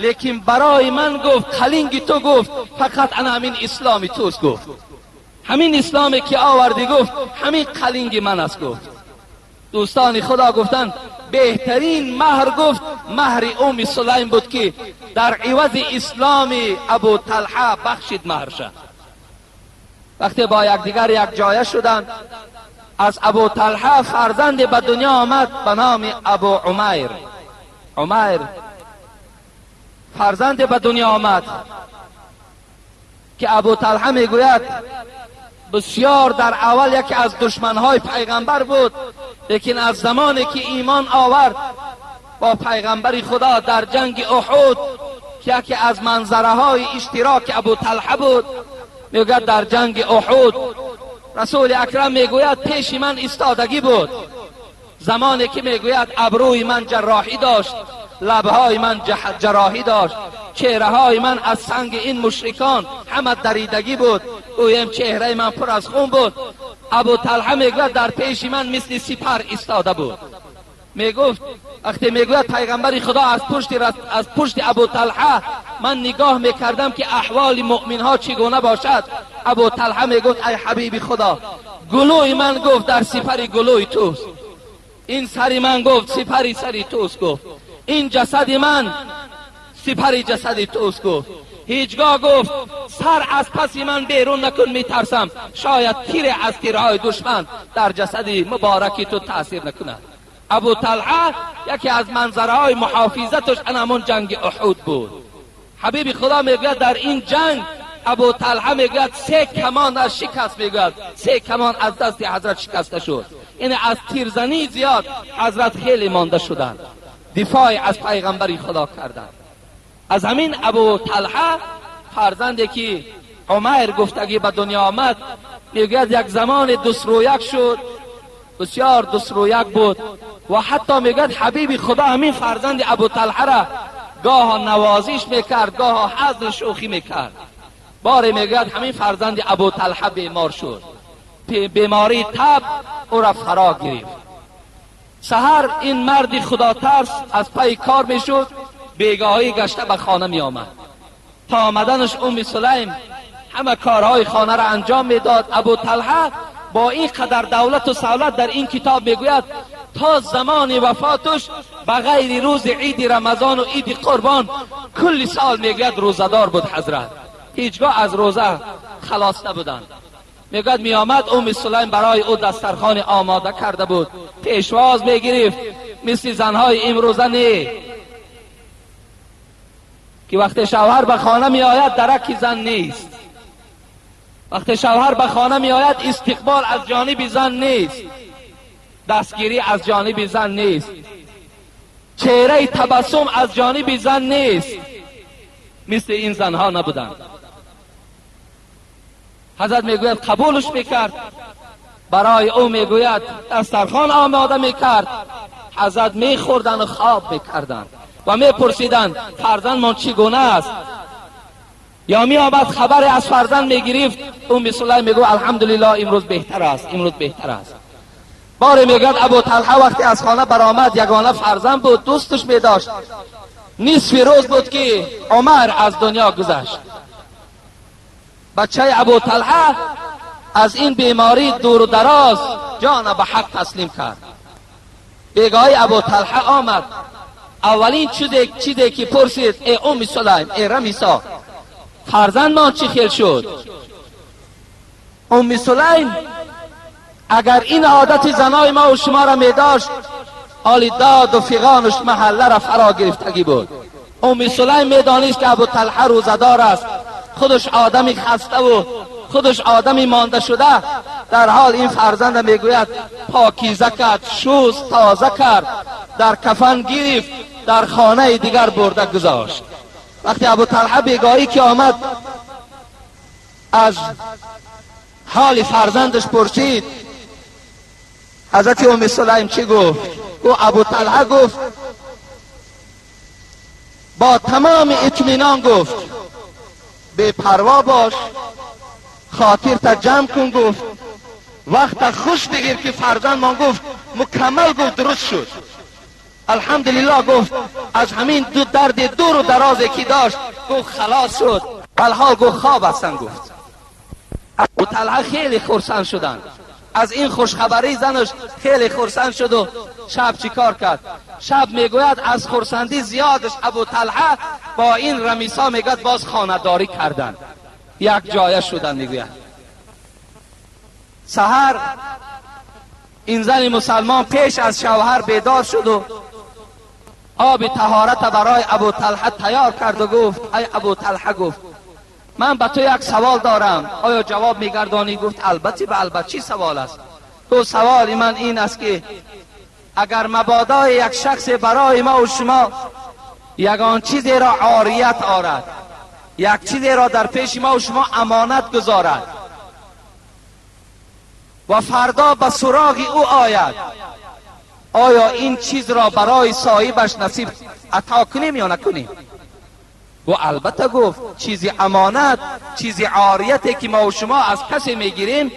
лекин барои ман гуфт қалинги ту гуфт фақат ана ҳамин исломи туст гуфт. Ҳамин исломе ки овардӣ гуфт ҳамин қалинги ман аст гуфт. Дӯстони худо гуфтанд беҳтарин маҳр гуфт маҳри Умми Сулайм буд ки дар ивази исломи Абу Талҳа бахшид маҳрша. Вақте бо якдигар якҷоя шуданд, аз Абу Талҳа фарзанде ба дунё омад ба номи Абу Умайр. Умайр фарзанде ба дунё омад ки Абу Талҳа мегӯяд бисёр дар аввал яке аз душманҳои пайғамбар буд, лекин аз замоне ки имон овард бо пайғамбари худо дар ҷанги Уҳуд, ки яке аз манзараҳои иштироки Абу Талҳа буд, мегӯяд дар ҷанги Уҳуд расули акрам мегӯяд пеши ман истодагӣ буд. Замоне ки мегӯяд абрӯи ман ҷарроҳӣ дошт, лабҳои ман ҷарроҳӣ дошт, чеҳраҳои ман аз санги ин мушрикон ҳама даридагӣ буд, гӯем чеҳраи ман пур аз хун буд. Абу Талҳа мегӯяд дар пеши ман мисли сипар истода буд. Мегуфт вақте мегӯяд пайғамбари худо аз пушти Абу Талҳа ман нигоҳ мекардам ки аҳволи муъминҳо чӣ гуна бошад. Абу Талҳа мегуфт ай ҳабиби худо, гулӯи ман гуфт дар сипари гулӯи туст, ин сари ман гуфт сипари сари туст гуфт, ин ҷасади ман сипари ҷасади туст гуфт. Ҳеҷгоҳ гуфт сар аз паси ман берун накун, метарсам шояд тире аз тирҳои душман дар ҷасади мубораки ту таъсир накунад. Абу Талҳа яке аз манзараҳои муҳофизаташ ана ҳамон ҷанги Уҳуд буд. Ҳабиби худо мегӯяд дар ин ҷанг Абу Талҳа мегӯяд се камон аз шикаст, мегӯяд се камон аз дасти ҳазрат шикаста шуд. Яъне аз тирзанӣ зиёд ҳазрат хеле монда шуданд, дифоъ аз пайғамбари худо карданд. Аз ҳамин Абу Талҳа фарзанде ки Умайр гуфтагӣ ба дунё омад, мегӯяд як замоне дусрӯяк шуд, бисёр дусрӯяк буд ва ҳатто мегӯяд ҳабиби худо ҳамин фарзанди Абу Талҳара гоҳо навозиш мекард, гоҳо ҳазл шӯхӣ мекард. Боре мегӯяд ҳамин фарзанди Абу Талҳа бемор шуд, бемории таб ӯра фаро гирифт. Саҳар ин марди худотарс аз пайи кор мешуд, бегоҳӣ гашта ба хона меомад. То омаданаш Умми Сулайм ҳама корҳои хонаро анҷом медод. Абу Талҳа бо ин қадар давлату савлат дар ин китоб мегӯяд то замони вафоташ ба ғайри рӯзи иди Рамазону иди Қурбон кулли сол мегӯяд рӯзадор буд ҳазрат, ҳеҷгоҳ аз рӯза халос набуданд. Мегӯяд меомад Умми Сулайм барои ӯ дастархони омода карда буд, пешвоз мегирифт, мисли занҳои имрӯза не ки вақте шавҳар ба хона меояд дараки зан нест, вақте шавҳар ба хона меояд истиқбол аз ҷониби зан нест, дастгирӣ аз ҷониби зан нест, чеҳраи табассум аз ҷониби зан нест. Мисли ин занҳо набуданд. Ҳазрат мегӯяд қабулш мекард, барои ӯ мегӯяд дастархон омода мекард, ҳазрат мехӯрданд ва хоб мекарданд ва мепурсиданд фарзандмон чӣ гуна аст. Ё меомад хабаре аз фарзанд мегирифт, Умми Сулайм мегӯфт алҳамдулиллоҳ имрӯз беҳтар аст, имрӯз беҳтар аст. Боре мегӯяд Абу Талҳа вақте аз хона баромад, ягона фарзанд буд, дӯсташ медошт. Нисфи рӯз буд ки Умар аз дунё гузашт. Бачаи Абу Талҳа аз ин беморӣ дуру дароз ҷона ба ҳақ таслим кард. Бегоҳи Абу Талҳа омад, аввалин чизе ки пурсид: э Умми Сулайм, э Рамисо, фарзандмон чӣ хел шуд? Умми Сулайм агар ин одати занои мо шуморо медошт, оли доду фиғонаш маҳалларо фаро гирифтагӣ буд. Умми Сулайм медонист ки Абу Талҳа рӯзадор аст. خودش آدمی خسته و خودش آدمی مانده شده. در حال این فرزند میگوید پاکیزه کرد، شوز تازه کرد، در کفن گرفت، در خانه دیگر برده گذاشت. وقتی ابو طلحه بیگاهی که آمد از حال فرزندش پرسید، حضرت ام سلیم چی گفت؟ گفت ابو طلحه گفت با تمام اطمینان گفت بی پروا باش، خاطر تا جمع کن، گفت وقت خوش بگیر که فرزندمان گفت مکمل گفت درست شد، الحمدلله. گفت از همین دو درد دور و درازی که داشت گفت خلاص شد. الحال گفت خواب هستن. گفت ابو طلحه خیلی خرسند شدن از این خوشخبری زنش، خیلی خرسند شد و شب چی کار کرد؟ شب میگوید از خرسندی زیادش ابو طلحه با این رمیسا میگوید باز خانه‌داری کردن، یک جایه شدن. میگوید سحر این زن مسلمان پیش از شوهر بیدار شد و آب طهارت برای ابو طلحه تیار کرد و گفت ای ابو طلحه، گفت من به تو یک سوال دارم، آیا جواب میگردانی؟ گفت البته به البته. چی سوال است؟ گفت سوال من این است که اگر مبادا یک شخص برای ما و شما یگان چیزی را عاریت آرد، یک چیزی را در پیش ما و شما امانت گذارد و فردا به سراغ او آید، آیا این چیز را برای صاحبش نصیب عطا کنیم یا نکنیم؟ و البته گفت چیزی امانت، چیزی عاریتی که ما و شما از کسی میگیریم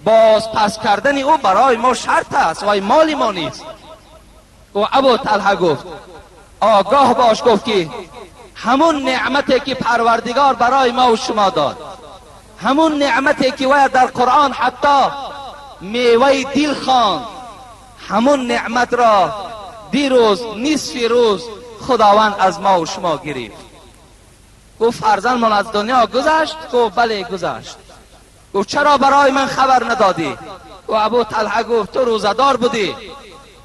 باز پس کردن او برای ما شرط است و مال ما نیست. و ابو طلحه گفت آگاه باش، گفت که همون نعمتی که پروردگار برای ما و شما داد، همون نعمتی که وی در قرآن حتی میوه دل خواند، همون نعمت را دیروز نصف روز خداوند از ما و شما گرفت. گفت فرزند من از دنیا گذشت؟ گفت بله گذشت. گفت چرا برای من خبر ندادی؟ و ابو طلحه گفت تو روزه‌دار بودی،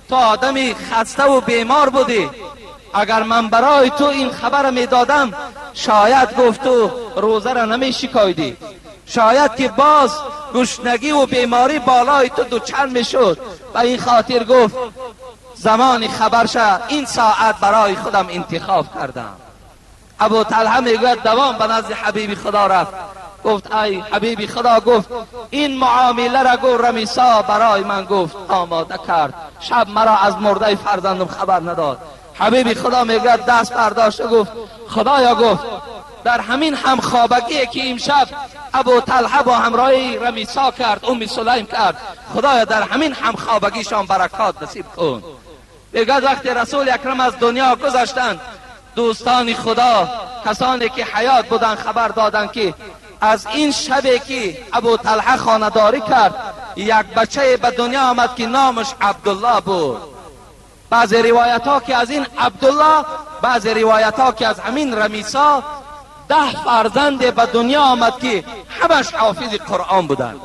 تو آدمی خسته و بیمار بودی، اگر من برای تو این خبر میدادم شاید گفت تو روزه را نمی شکایدی، شاید که باز گشنگی و بیماری بالای تو دوچند میشد. و این خاطر گفت زمان خبر این ساعت برای خودم انتخاب کردم. ابو طلحه میگوید دوام به نزد حبیب خدا رفت، گفت ای حبیب خدا، گفت این معامله را گفت رمیسا برای من گفت آماده کرد، شب مرا از مرده فرزندم خبر نداد. حبیب خدا میگوید دست برداشت گفت خدایا، گفت در همین همخوابگی که امشب ابو طلحه با همراهی رمیسا کرد، ام سلیم کرد، خدایا در همین همخوابگیشان برکات نصیب کن. میگوید وقتی رسول اکرم از دنیا گذشتند، دوستان خدا کسانی که حیات بودند خبر دادند که از این شبی که ابو طلحه خانه‌داری کرد یک بچه به دنیا آمد که نامش عبدالله بود. بعضی روایت ها که از این عبدالله، بعضی روایت ها که از همین رمیسا 10 فرزند به دنیا آمد که همش حافظ قرآن بودند،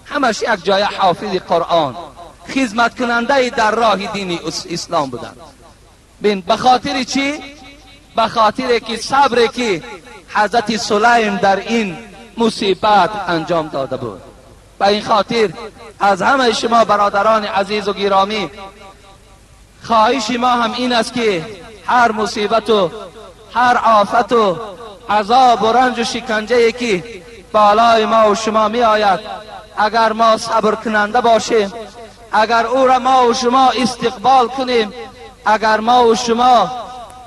همش یک جای حافظ قرآن، خدمت کننده در راه دین اسلام بودند. بین به خاطر چی؟ به خاطر که صبر که حضرت سلیم در این مصیبت انجام داده بود. به این خاطر از همه شما برادران عزیز و گرامی خواهش ما هم این است که هر مصیبت و هر آفت و عذاب و رنج و شکنجه که بالای ما و شما می آید، اگر ما صبر کننده باشیم، اگر او را ما و شما استقبال کنیم، اگر ما و شما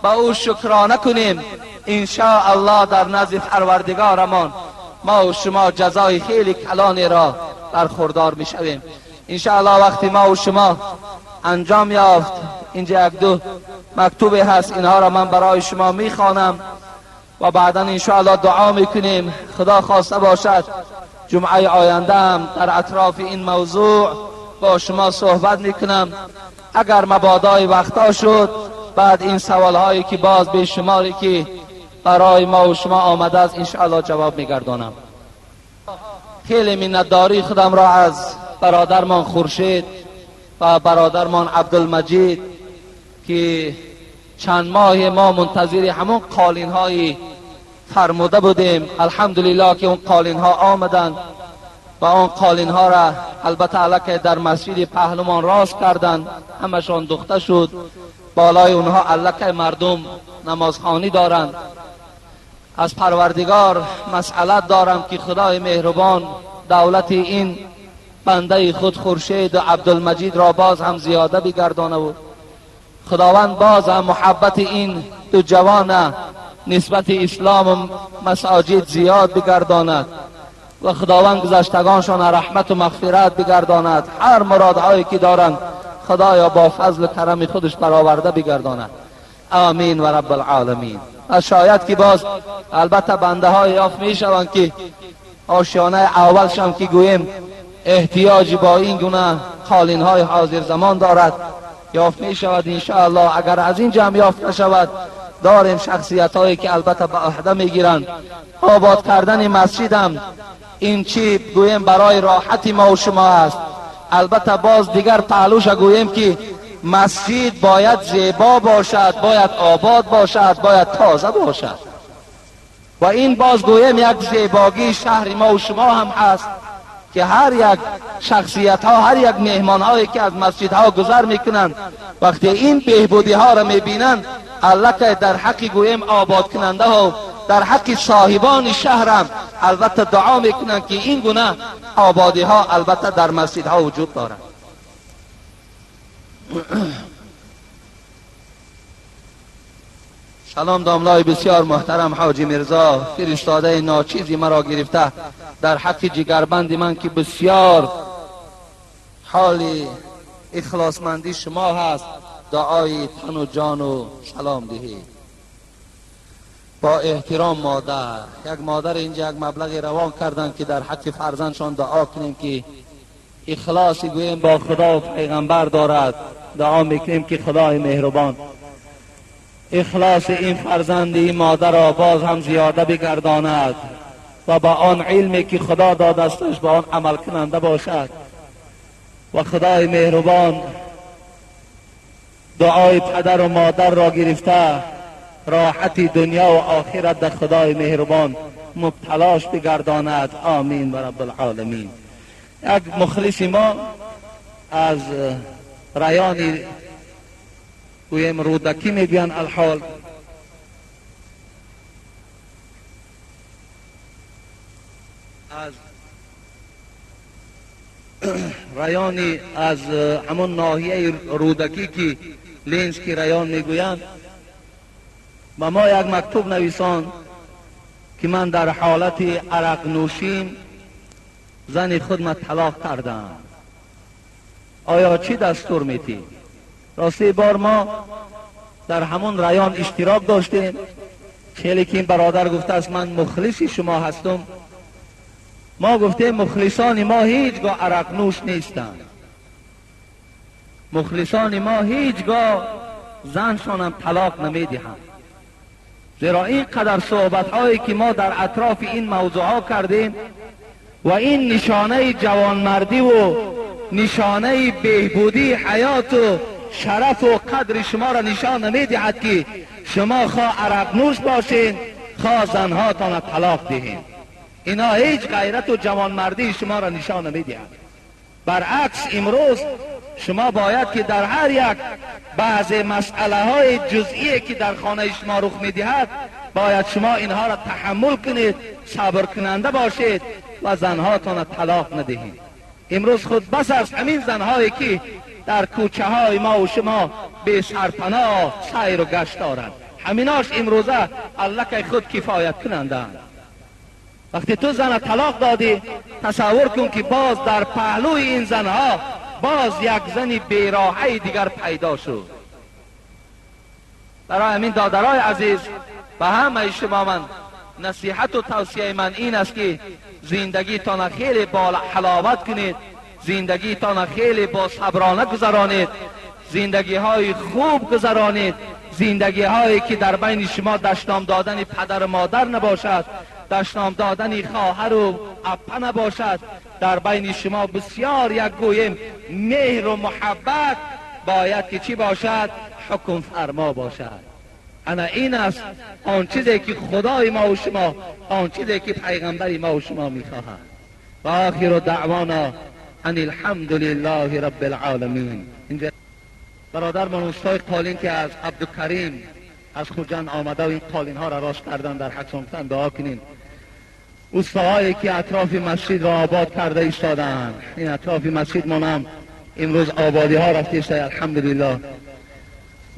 با او شکرانه کنیم، انشاءالله در نزد پروردگارمان ما و شما جزای خیلی کلانی را برخوردار می شویم. انشاءالله وقتی ما و شما انجام یافت، اینجا یک دو مکتوب هست، اینها را من برای شما می خوانم و بعدا انشاءالله دعا میکنیم. خدا خواسته باشد جمعه آینده هم در اطراف این موضوع با شما صحبت میکنم. اگر مبادای وقتا شد، بعد این سوال هایی که باز به شماری که برای ما و شما آمده است انشاءالله جواب میگردانم. خیلی منتداری خودم را از برادرمان خورشید و برادرمان عبدالمجید که چند ماه ما منتظر همون قالین های فرموده بودیم. الحمدلله که اون قالین ها آمدند و آن قالین ها را البته الکه در مسجد پهلومان راست کردند، همشان دوخته شد. بالای اونها الکه مردم نمازخوانی دارند. از پروردگار مسئلت دارم که خدای مهربان دولت این بنده خود خورشید و عبدالمجید را باز هم زیاده بگردانه و خداوند باز هم محبت این دو جوان نسبت اسلام و مساجد زیاد بگرداند و خداوند گذشتگانشان رحمت و مغفرت بگرداند. هر مرادهایی که دارند خدایا با فضل و کرم خودش برآورده بگرداند. آمین و رب العالمین. شاید که باز البته بنده های یافت می شوند که آشیانه اولشم که گوییم احتیاج با این گونه قالین های حاضر زمان دارد، یافت می شود انشاءالله. اگر از این جمع یافت نشود، داریم شخصیت هایی که البته به عهده می گیرند. آباد کردن مسجدم این چی گوییم برای راحت ما و شما است. البته باز دیگر پهلوش گوییم که مسجد باید زیبا باشد، باید آباد باشد، باید تازه باشد و این باز گویم یک زیباگی شهر ما و شما هم هست که هر یک شخصیت ها، هر یک مهمان هایی که از مسجد ها گذر میکنند، وقتی این بهبودی ها را میبینند، البته در حق گویم آباد کننده ها، در حق صاحبان شهرم البته دعا میکنند که این گونه آبادی ها البته در مسجد ها وجود دارند. سلام داملای بسیار محترم حاجی میرزا، فرستاده ناچیزی مرا گرفته در حق جگربند من که بسیار حال اخلاصمندی شما هست، دعای تن و جان و سلام دهید. با احترام مادر، یک مادر اینجا یک مبلغ روان کردن که در حق فرزندشان دعا کنیم که اخلاصی گوییم با خدا و پیغمبر دارد. دعا میکنیم که خدای مهربان اخلاص این فرزند این مادر را باز هم زیاده بگرداند و با آن علمی که خدا دادستش با آن عمل کننده باشد و خدای مهربان دعای پدر و مادر را گرفته راحت دنیا و آخرت در خدای مهربان مبتلاش بگرداند. آمین و رب العالمین. یک مخلص ما از ریان گویم رودکی میگویند الحال، از ریانی از همون ناحیه رودکی که لینسکی ریان میگویند، با ما یک مکتوب نویسان که من در حالت عرق نوشیم زن خود ما طلاق کردم، آیا چی دستور میتی؟ راستی بار ما در همون ریان اشتراک داشتیم. خیلی که این برادر گفته است من مخلص شما هستم، ما گفتیم مخلصان ما هیچگاه عرق نوش نیستند، مخلصان ما هیچگاه زنشان هم طلاق نمیدهند، زیرا اینقدر صحبت هایی که ما در اطراف این موضوع ها کردیم و این نشانه جوانمردی و نشانه بهبودی حیات و شرف و قدر شما را نشان نمیدهد که شما خواه عرق نوش باشین خواه زنهاتان طلاق دهین. اینا هیچ غیرت و جوانمردی شما را نشان نمیدهد. برعکس امروز شما باید که در هر یک بعض مسئله های جزئی که در خانه شما رخ میدهد باید شما اینها را تحمل کنید، صبر کننده باشید و زنهاتان طلاق ندهید. امروز خود بس است همین زنهایی که در کوچه های ما و شما به سرپناه سیر و گشت دارند، همیناش امروزه الکه خود کفایت کنندند. وقتی تو زن طلاق دادی، تصور کن که باز در پهلوی این زنها باز یک زن بیراهه دیگر پیدا شد. برای همین دادرای عزیز به همه شما من نصیحت و توصیه من این است که زندگیتان خیلی با حلاوت کنید، زندگیتان خیلی با صبرانه گذرانید، زندگی های خوب گذرانید، زندگی هایی که در بین شما دشنام دادن پدر و مادر نباشد، دشنام دادن خواهر و اپه نباشد. در بین شما بسیار یک گویم مهر و محبت باید که چی باشد؟ حکم فرما باشد. ана ин аст он чизе ки худои ма ва шумо, он чизе ки пайғамбари ма ва шумо мехоҳад. Ва охиру даъвона ан алҳамдулиллаҳи раббил оламин. Инҷа бародармон устои қолин ки аз Абдукарим аз Хуҷанд омада ва ин қолинҳоро рост кардан, дар ҳақшон гуфтан дуо кунем. Устаҳое ки атрофи масҷидро обод карда истодаанд, ин атрофи масҷидмонам имрӯз ободиҳо рафта истода, алҳамдулиллоҳ.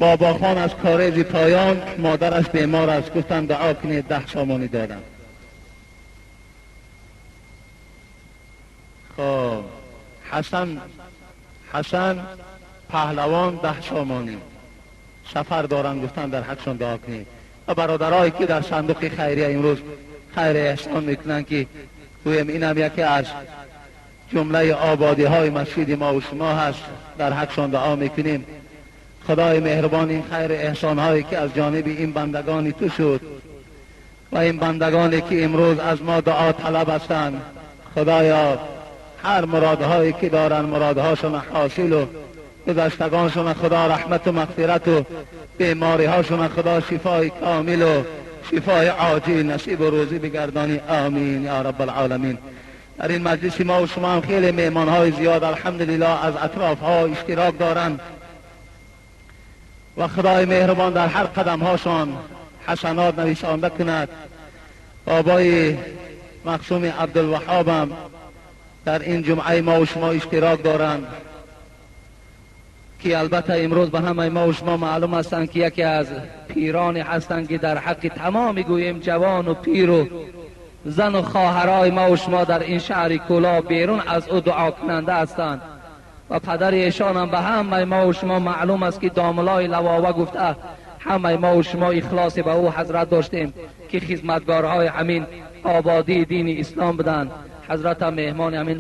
Бобохон аз корези поён, модараш бемор аст, гуфтанд дуо кунед, 10 сомонӣ додам. Хоб, Ҳасан паҳлавон 10 сомонӣ сафар доранд, гуфтанд дар ҳақшон дуо кунед. Ва бародарое ки дар сандуқи хайрия имрӯз хайр эҳсон мекунанд, ки гӯем инам яке аз ҷумлаи ободиҳои масҷиди мо ва шумо ҳаст, дар ҳақшон дуо мекунем. Худои меҳрубон ин хайр эҳсонҳое ки аз ҷониби ин бандагони ту шуд ва ин бандагоне ки имрӯз аз мо дуо талаб ҳастанд, худоё ҳар муродҳое ки доранд муродҳошон ҳосил ва гузаштагоншон худо раҳмат ва мағфират ва бемориҳошон худо шифои комил ва шифои оҷил насиб ва рӯзӣ бигардонӣ. Амин ё раббал оламин. Дар ин маҷлиси мо ва шумо ҳам хеле меҳмонҳои зиёд алҳамдулиллоҳ аз атрофҳо иштирок доранд ва худои меҳрубон дар ҳар қадамҳошон ҳасанот нависонда кунад. Бобои мақсуми Абдулваҳҳобам дар ин ҷумъаи мо ва шумо иштирок доранд ки албатта имрӯз ба ҳамаи мо ва шумо маълум ҳастанд ки яке аз пироне ҳастанд ки дар ҳаққи тамоми гӯем ҷавону пиру зану хоҳарои мо ва шумо дар ин шаҳри Кӯлоб берун аз ӯ дуокунанда ҳастанд ва падари эшонам ба ҳамаи мо ва шумо маълум аст ки домулои лавова гуфта ҳамаи мо ва шумо ихлосе ба ӯ ҳазрат доштем ки хизматгорҳои ҳамин ободии дини ислом буданд. Ҳазратам меҳмони ҳамин